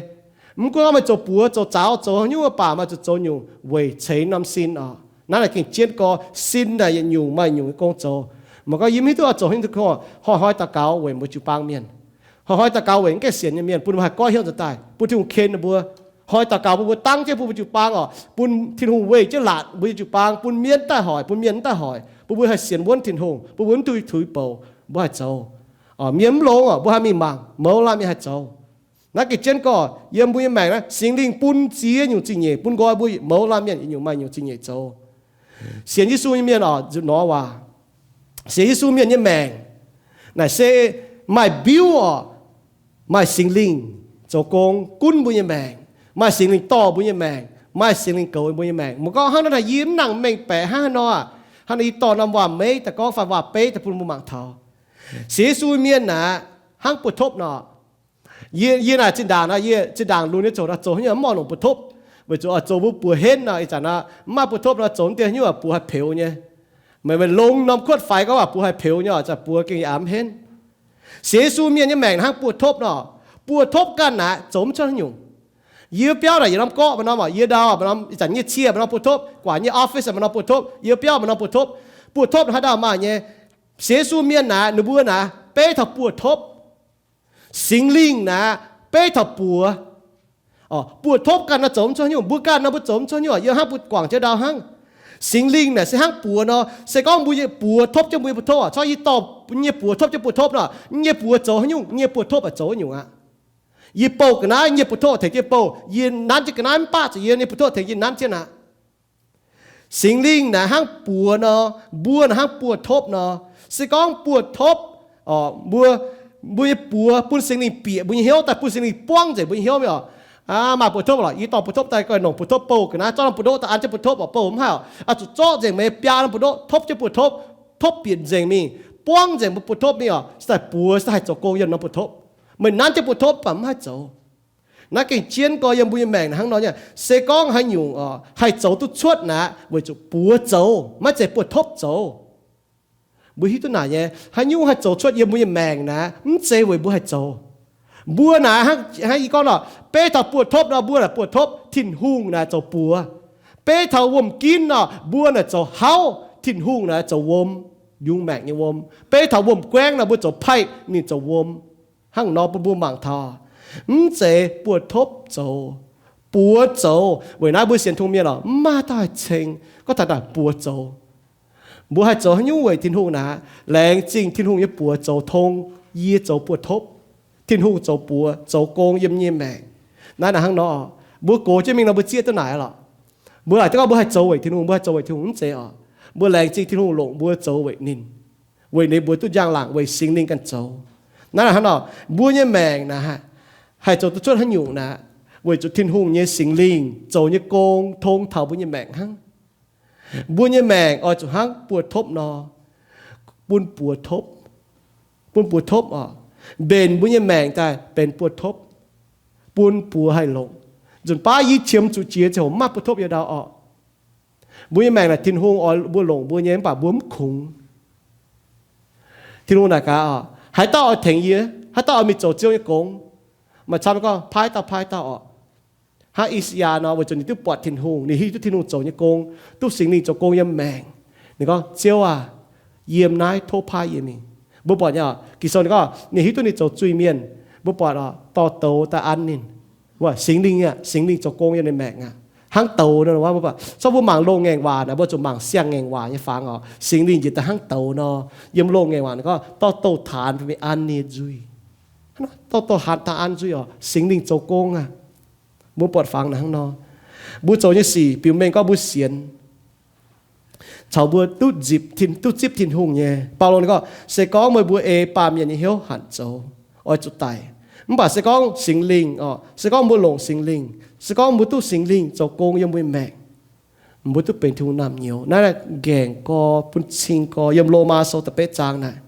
Mv gunv gorngv meih zoux buoz, zoux zaux, zoux haaix nyungc baac meih zuqc zoux nyungc weic ceix norm sin oc. Naaiv naaic gengh jienv gorx, sin naaic yietc nyungc maaih nyungc nyei gong zoux. Mangc gorngv yie mv hiuv duqv oix zoux haaix nyungc, hnoi-hnoi daux gaux weic mbuo jiu-baang mienh. Hnoi-hnoi daux gaux weic mv gaengh sienx nyei mienh, bun mbuo haih goiv hnyouv nzuonx daaih, bun Tin-Hungh ken ninh mbuo. Hnoi daux gaux bun mbuo dangv jienv bun mbuo jiu-baang oc, bun Tin-Hungh weih jienv laatc mbuo nyei jiu-baang, bun mienh daaih hoic, bun mienh daaih hoic, bun mbuo haih sienx wuonv Tin-Hungh, bun mbuo mv duqv tuix bouc, mbuo haih zoux. Mienh mv longx oc, mbuo haih mingh mangc, mouz laanh mienh haih zoux. Naaiv gengh jienv gorx, yiem mbuo nyei maengc naaiv, Singx Lingh bun ziex nyungc zingh nyeic bun nqoi mbuo mouz laanh mienh yietc nyungc maaih nyungc zingh nyeic zoux. Sienx Yesu nyei mienh oc, nzuqc nor waac, sienx Yesu mienh nyei maengc naaic se maaih mbiuv oc, maaih Singx Lingh zoux gong gunv mbuo nyei maengc, maaih Singx Lingh dorh mbuo nyei maengc, maaih Singx Lingh goux mbuo nyei maengc. Mv gorngv hnangv naaiv yie mv nangc mengh baeqc hnangv haaix nor, hnangv naaiv yie dorh norm waac-meiv daaih gorngv fai waac-beiv daaih bun mbuo mangc taux. Sienx Yesu mienh naaic hnangv buoz-topv nor. Yie, yie naaic zinh ndaangc, yie zinh ndaangc lunx nyei zoux naaic zoux haaix nyungc mv oix longc buoz-topv, weic zuqc oix zoux mbuo buoz henv nor, ih zanc nor mv maaih buoz-topv nor zoux dien haaix nyungc buoz haih peux nyei. Meih, meih longx norm kuotv faix gorngv waac buoz haih peux nyei oc, zanc buoz gengh yaac mv henv. Sienx Yesu mienh nyei maengc hnangv buoz-topv nor. Buoz-topv ganh naaic zoux mv cuotv haaix nyungc. Yie biauv naaic yietc norm gorqv maaih norm oc, yie ndau maaih norm, ih zanc nyei cie maaih norm buoz-topv, guaax nyei office maaih norm buoz-topv, yie biauv maaih norm buoz-topv. Buoz-topv haaix dauh maaih nyei. Sienx Yesu mienh naaic ninh mbuo naaic beiv taux buoz-topv. Singx Lingh naaic beiv taux buoz. Buoz-topv ganh nor zoux mv cuotv haaix nyungc, mbuo ganh nor mbuo zoux mv cuotv haaix nyungc, yiem hnangv mbuo guangc jienv ndau hnangv. Singx Lingh naaic se hnangv buoz nor, se gorngv mbuo nyei buoz topv jienv mbuo nyei buoz-topv oc, corc yie dorh mbuo nyei buoz topv jienv buoz-topv nor, mv nyei buoz zoux haaix nyungc, mv nyei buoz-topv oix zoux haaix nyungc aqv. Yie bouh ga'naaiv, mv nyei buoz-topv tengx yie bouh, yie nanv jienv ga'naaiv mv baac zuqc yie nyei buoz-topv tengx yie nanv jienv aqv. Singx Lingh naaic hnangv buoz nor, mbuo naaic hnangv buoz-topv nor. Se gorngv buoz-topv, mbuo, mbuo nyei buoz bun Singx Lingh bieqc mbuo nyei hnyouv daaih, bun Singx Lingh buangv nzengc mbuo nyei hnyouv mingh oc. Maaih buoz-topv lorqc, yie dorh buoz-topv daaih, goiv nongc buoz-topv bouh ga'naaiv, zorqv norm buoz-topv daaih an jienv buoz-topv oc, bouh mv haih oc. Oix zuqc zorqv nzengc meih biaa norm buoz-topv, topv jienv buoz-topv, topv bieqc nzengc mingh, buangv nzengc mbuo buoz-topv mingh oc, se daaih buoz se daaih haih zoux gong yiem norm buoz-topv. Meih nanv jienv buoz-topv baac mv haih zoux. Naaiv gengh jienv gorx yiem mbuo nyei maengc naaic hnangv nor nyei. Se gorngv haaix nyungc oc haih zoux duqv cuotv naaic, weic zuqc buoz zoux, maiv zeiz buoz-topv zoux. Mbuo hiuv duqv naaic nyei, haaix nyungc haih zoux cuotv yiem mbuo nyei maengc naaic, mv zeiz weic mbuo haih zoux. Mbuo naaic hnangv, hnangv yie gorngv nor, beiv taux buoz-topv nor, mbuo naaic buoz-topv, Tin-Hungh naaic zoux buoz. Beiv taux wuom-ginv nor, mbuo naaic zoux hauv, Tin-Hungh naaic zoux wuom, yungz maengc nyei wuom. Beiv taux wuom-guaengv nor, mbuo zoux paih, ninh zoux wuom. Hnangv nor bun mbuo mangc taux, mv zeiz buoz-topv zoux, buoz zoux. Weic naaiv mbuo sienx Tin-Hungh mienh oc, mv maaih dauh haih ceng gorngv taux naaic buoz zoux. Mbuo haih zoux haaix nyungc weic Tin-Hungh naaic? Laengz zingh Tin-Hungh nyei buoz zoux tong yie zoux buoz-topv. Tin-Hungh zoux buoz, zoux gong yiem nyei maengc. Naaiv naaic hnangv nor, mbuo gox jienv mingh nor mbuo zieqv duqv naaic lorqc. Mbuo laaic duqv gorngv mbuo haih zoux weic Tin-Hungh, mbuo haih zoux weic Tin-Hungh, mv zeiz oc. Mbuo laengz zingh Tin-Hungh longc mbuo zoux weic ninh, weic ninh mbuox duqv njang-laangc, weic Singx Lingh ganh zoux. Naaiv naaic hnangv nor, mbuo nyei maengc naaic haih zoux duqv cuotv haaix nyungc naaic, weic zuqc Tin-Hungh nyei Singx Lingh zoux nyei gong tong taux mbuo nyei maengc hnangv. Mbuo nyei maengc oix zuqc hnangv buoz-topv nor, bun buoz topv, bun buoz topv oc, mbenc mbuo nyei maengc daaih benx buoz topv, bun buoz haih longc. Nzunc baav yie qiemx zuqc jiex ziangh hoc mv maaih buoz topv yiem ndau oc. Mbuo nyei maengc naaic Tin-Hungh oix mbuo longc mbuo nyei mv baac mbuo mv kungx. Tin-Hungh naaic gaax oc, haaix dauh oix tengx yie? Haaix dauh oix mingh zoux Ziouv nyei gong? Maaih camv gorngv paaiv dauh paaiv dauh oc. Hnangv I^saa^yaa nor, weic zuqc ninh duqv buatc Tin-Hungh, ninh hiuv duqv Tin-Hungh zoux nyei gong, duqv Singx Lingh zoux gong yiem maengc. Ninh gorngv, Ziouv aah! Yiem naaiv tov paaiv yie mingh. Mbuo buatc nyei, Ging-Sou ninh gorngv ninh hiuv duqv ninh zoux zuiz-mienh. Mbuo buatc oc, dorh douz daaih an ninh. Wuov Singx Lingh aqv, Singx Lingh zoux gong yiem ninh maengc aqv. Hnangv douz nor, mbuo buatc, zorqv mbuo mangc loz-ngaengc waac naaic, mbuo zuqc mangc siang-ngaengc waac nyei fangx oc. Singx Lingh njiec daaih hnangv douz nor, yiem loz-ngaengc waac ninh gorngv dorh douz-taanx mingh an ninh nyei nzuih. Dorh douz-taanx daaih an nzuih oc, Singx Lingh zoux gong aqv. Mbuo buatc fangx naaic hnangv nor. Mbuo zoux nyei sic biux mengh gorngv mbuo sienx caux mbuo duqv zipv, duqv zipv Tin-Hungh nyei. Baulo ninh gorngv, se gorngv meih mbuo ei baamh mienh nyei hnyouv hanc zoux, oix zuqc daic. Mv baac se gorngv Singx Lingh oc, se gorngv mbuo longc Singx Lingh, se gorngv mbuo duqv Singx Lingh zoux gong yiem mbuo nyei maengc, mbuo duqv benx Tin-Hungh naamh nyouz. Naaiv nqaengc gorx, bun cing gorx. Yiem Lomaa Sou da'betv zaang naaic,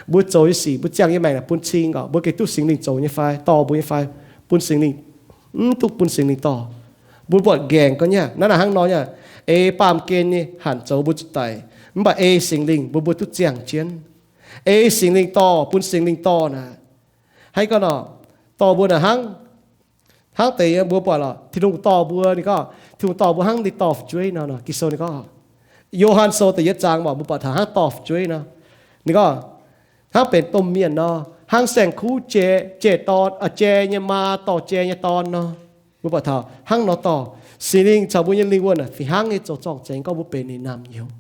mbuo zoux nyei sic, mbuo ziangh nyei maengc naaic bun cing oc, mbuo gengh duqv Singx Lingh zoux nyei fai, dorh mbuo nyei fai, bun Singx Lingh, mv duqv bun Singx Lingh dorh. Mbuo buatc nqaengc gorx nyei, naaiv naaic hnangv nor nyei. Ei baamh gen nyei hanc zoux mbuo zuqc daic, mv baac ei Singx Lingh mbuo, mbuo duqv ziangh jienv. Ei Singx Lingh dorh, bun Singx Lingh dorh naaic, hnangv gorngv nor, dorh mbuo naaic hnangv, hnangv deix mbuo buatc oc, Tin-Hungh dorh mbuo, ninh gorngv Tin-Hungh dorh mbuo hnangv ninh dorh fu'jueiv nor. Ging-Sou ninh gorngv, Yo^han Sou da'yietv zaang mbuox mbuo buatc taux hnangv dorh fu'jueiv nor. Ninh gorngv, hnangv benx domh mienh nor, hnangv saeng-kuv jai, jai dorn, jai nyei maa dorh jai nyei dorn nor. Mbuo buatc taux hnangv nor dorh. Singx Lingh caux mbuo nyei lingh wuonh fih hnangv nyei zoux zorng-zengx gorngv mbuo benx ninh naamh nyouz.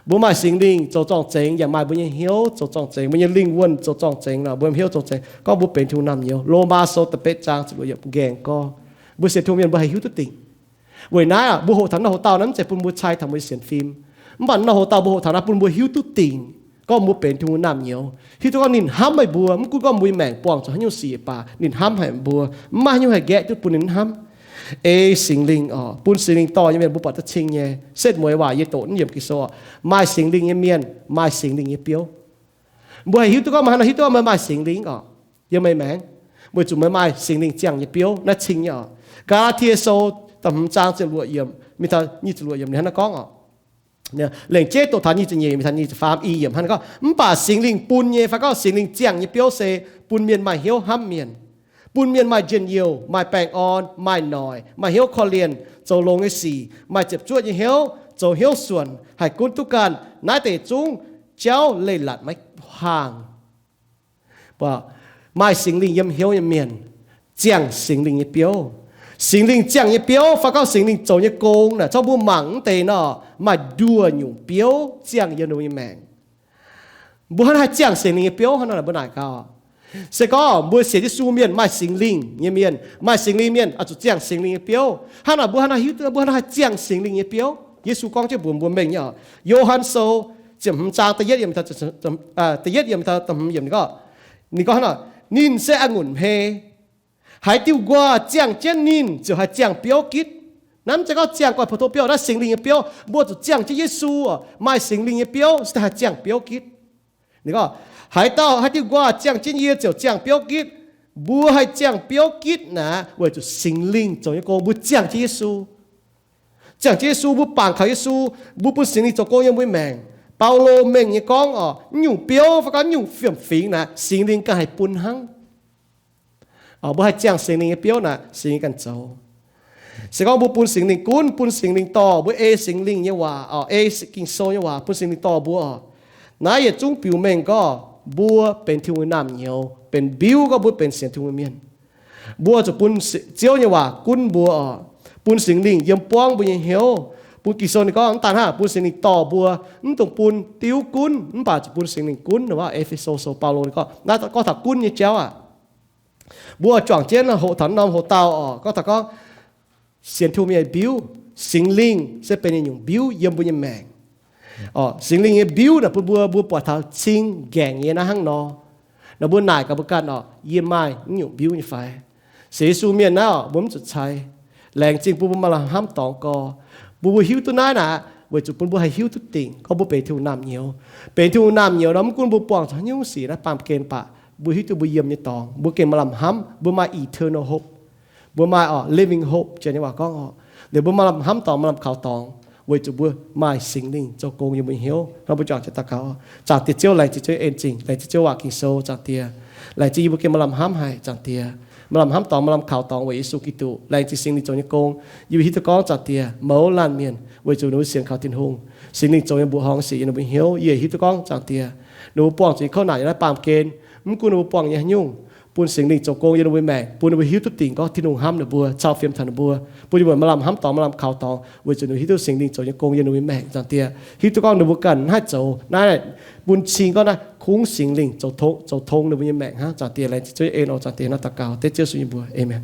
Mbuo maaih Singx Lingh zoux zorng-zengx, yaac maaih mbuo nyei hnyouv zoux zorng-zengx, mbuo nyei lingh wuonh zoux zorng-zengx nor, mbuo hnyouv zoux zorng-zengx gorngv mbuo benx Tin-Hungh naamh nyouz. Lomaa Sou da'betv zaang ziepc luoqc yiemc nqaengc gorx. Mbuo sienx Tin-Hungh mienh mbuo haih hiuv duqv dingc. Weic naaiv mbuo hoqc taux naaiv hoc-dauh naaiv mv zeiz bun mbuo cai taux mbuo nyei sienx fim. Mv baac naaiv hoc-dauh mbuo hoqc taux naaiv bun mbuo hiuv duqv dingc gorngv mbuo benx Tin-Hungh naamh nyouz. Hiuv duqv gorngv ninh hnamv meih mbuo, mv gunv gorngv mbuo nyei maengc buangh zuqc haaix nyungc sic baac ninh hnamv haic mbuo, mv maaih haaix nyungc haih nqaeqv duqv bun ninh hnamv. Ei Singx Lingh oc, bun Singx Lingh dorh nyei mienh mbuo buatc duqv cing nyei. Setv mueiz waac yie doqc naaiv yiemc Ging-Sou oc, maaih Singx Lingh nyei mienh maaih Singx Lingh nyei biouv. Mbuo haih hiuv duqv gorngv meih hnangv nor hiuv duqv meih maaih Singx Lingh oc, yiem meih maengc, weic zuqc meih maaih Singx Lingh ziangh nyei biouv, naaiv cing nyei oc. Gaa^laa^tie Sou da'hmz zaang ziepc luoqc yiemc mingh taux nyic ziepc luoqc yiemc ninh hnangv naaiv gorngv oc. Lengc jeiv doqc taux nyic ziepc nyeic mingh taux nyic ziepc faam i yiemc hnangv naaiv gorngv, mv baac Singx Lingh bun nyei fai gorngv Singx Lingh ziangh nyei biouv se bun mienh maaih hnyouv hnamv mienh, bun mienh maaih njien-youh, maaih baengh orn, maaih noic, maaih hnyouv korv-lienh, zoux longx nyei sic, maaih ziepc zuoqv nyei hnyouv, zoux hnyouv suonc, haih gunv duqv ganh. Naaiv deix zungv jauv leiz-latc maiv haangh. Maaih Singx Lingh yiem hnyouv nyei mienh ziangh Singx Lingh nyei biouv. Singx Lingh ziangh nyei biouv fai gorngv Singx Lingh zoux nyei gong naaic, zorqv mbuo mangc mv deix nor, maaih nduoh nyungc biouv ziangh yiem ninh mbuo nyei maengc. Mbuo hnangv haih ziangh Singx Lingh nyei biouv hnangv nor, mbuo naaic gaax, se gorngv mbuo sienx Yesu mienh maaih Singx Lingh nyei mienh, maaih Singx Lingh mienh oix zuqc ziangh Singx Lingh nyei biouv. Hnangv naaic mbuo hnangv haih hiuv duqv, mbuo hnangv haih ziangh Singx Lingh nyei biouv. Yesu gorngv jienv mbuox mbuo mengh nyei oc. Yo^han Sou ziepc hmz zaang da'yietv yiemc, da'yietv yiemc, da'hmz yiemc ninh gorngv, ninh gorngv hnangv nor, ninh se a'ngunc hmei. Haaix diuh nquaah ziangh jienv ninh ziouc haih ziangh biouv gitv. Naaiv mv zeiz gorngv ziangh guanh pou-tong biouv, naaiv Singx Lingh nyei biouv. Mbuo zuqc ziangh jienv Yesu, maaih Singx Lingh nyei biouv se haih ziangh biouv gitv. Ninh gorngv, haaix dauh, haaix diuh nquaah ziangh jienv yie ziouc ziangh biouv gitv. Mbuo haih ziangh biouv gitv naaic weic zuqc Singx Lingh zoux nyei gong. Mbuo ziangh jienv Yesu, ziangh jienv Yesu, mbuo bangc kaux Yesu, mbuo bun Singx Lingh zoux gong yiem mbuo nyei maengc. Baulo mengh nyei gorngv oc, naaiv nyungc biouv fai gorngv naaiv nyungc fiem-fingx naaic, Singx Lingh ganh haih bun hnangv. Mbuo haih ziangh Singx Lingh nyei biouv naaic, Singx Lingh ganh zoux. Se gorngv mbuo bun Singx Lingh gunv, bun Singx Lingh dorh, mbuo ei Singx Lingh nyei waac oc, ei Ging-Sou nyei waac bun Singx Lingh dorh mbuo oc, naaiv yietc zungv biux mengh gorngv mbuo benx Tin-Hungh nyei naamh nyouz, benx mbiuv gorngv mbuo benx sienx Tin-Hungh nyei mienh. Mbuo zuqc bun Ziouv nyei waac gunv mbuo oc, bun Singx Lingh yiem buangv mbuo nyei hnyouv. Bun Ging-Sou ninh gorngv mv daan hnangv, bun Singx Lingh dorh mbuo, mv dungx bun diuv gunv, mv baac zuqc bun Singx Lingh gunv. E^fe^so Sou, Baulo ninh gorngv, naaiv gorngv taux gunv nyei jauv aac. Mbuo juangc jienv hoqc taux norm hoc-dauh oc, gorngv taux gorngv sienx Tin-Hungh mienh mbiuv, Singx Lingh se benx nyungc mbiuv yiem mbuo nyei maengc. Singx Lingh nyei mbiuv naaic bun mbuo, mbuo buatc taux cing nqaengc nyei naaiv hnangv nor. Naaic mbuo naaic gaax mbuo ganh oc, yie maaih naaiv nyungc mbiuv nyei fai? Sienx Yesu mienh naaiv oc, mbuo mv zuqc cai. Laengz zingh bun mbuo maaih lamh hnamv dorngx gorx, bun mbuo hiuv duqv naaiv naaic, weic zuqc bun mbuo haih hiuv duqv dingc gorngv mbuo benx Tin-Hungh naamh nyouz. Benx Tin-Hungh naamh nyouz nor, mv gunv mbuo buangh zuqc haaix nyungc sic naaiv baamh gen baac mbuo hiuv duqv mbuo yiem nyei dorngx, mbuo gengh maaih lamh hnamv, mbuo maaih eternal hope, mbuo maaih oc living hope, janx nyei waac gorngv oc, liuz mbuo maaih lamh hnamv dorngx, maaih lamh kaux dorngx. weic zuqc mbuo maaih Singx Lingh zoux gong yiem mbuo nyei hnyouv. Hnangv mbuo juangc jienv daux gaux, Zaangc Diex Ziouv, laengz zingh Ziouv en zingh, laengz zingh Ziouv waac Ging-Sou, Zaangc Diex. Laengz zingh yie mbuo gengh maaih lamh hnamv haic, Zaangc Diex. Maaih lamh hnamv dorngx, maaih lamh kaux dorngx weic Yesu Giduc. Laengz zingh Singx Lingh zoux nyei gong. Yie mbuo hiuv duqv gorngv, Zaangc Diex, mouz laanh mienh weic zuqc ninh mbuo sienx kaux Tin-Hungh, Singx Lingh zoux nyei mbuoqc horngz sic yiem ninh mbuo hnyouv. Yie hiuv duqv gorngv, Zaangc Diex, ninh mbuo buangh zuqc nyei kouv naanc yiem naaiv baamh gen, mv gunv ninh mbuo buangh nyei haaix nyungc, bun Singx Lingh zoux gong yiem ninh mbuo maengc, bun ninh mbuo hiuv duqv dingc gorngv Tin-Hungh hnamv ninh mbuo, cau fiem taux ninh mbuo, bun ninh mbuo maaih lamh hnamv dorngx, maaih lamh kaux dorngx weic zuqc ninh mbuo hiuv duqv Singx Lingh zoux nyei gong yiem ninh mbuo maengc, Zaangc Diex. Hiuv duqv gorngv ninh mbuo ganh haih zoux naaiv bun cing gorngv naaiv kungx Singx Lingh zoux tong, zoux tong ninh mbuo nyei maengc hnangv, Zaangc Diex. Laengz zingh Ziouv en oc, Zaangc Diex, naaiv daux gaux dengv Ziouv Yesu nyei mbuox, aamen.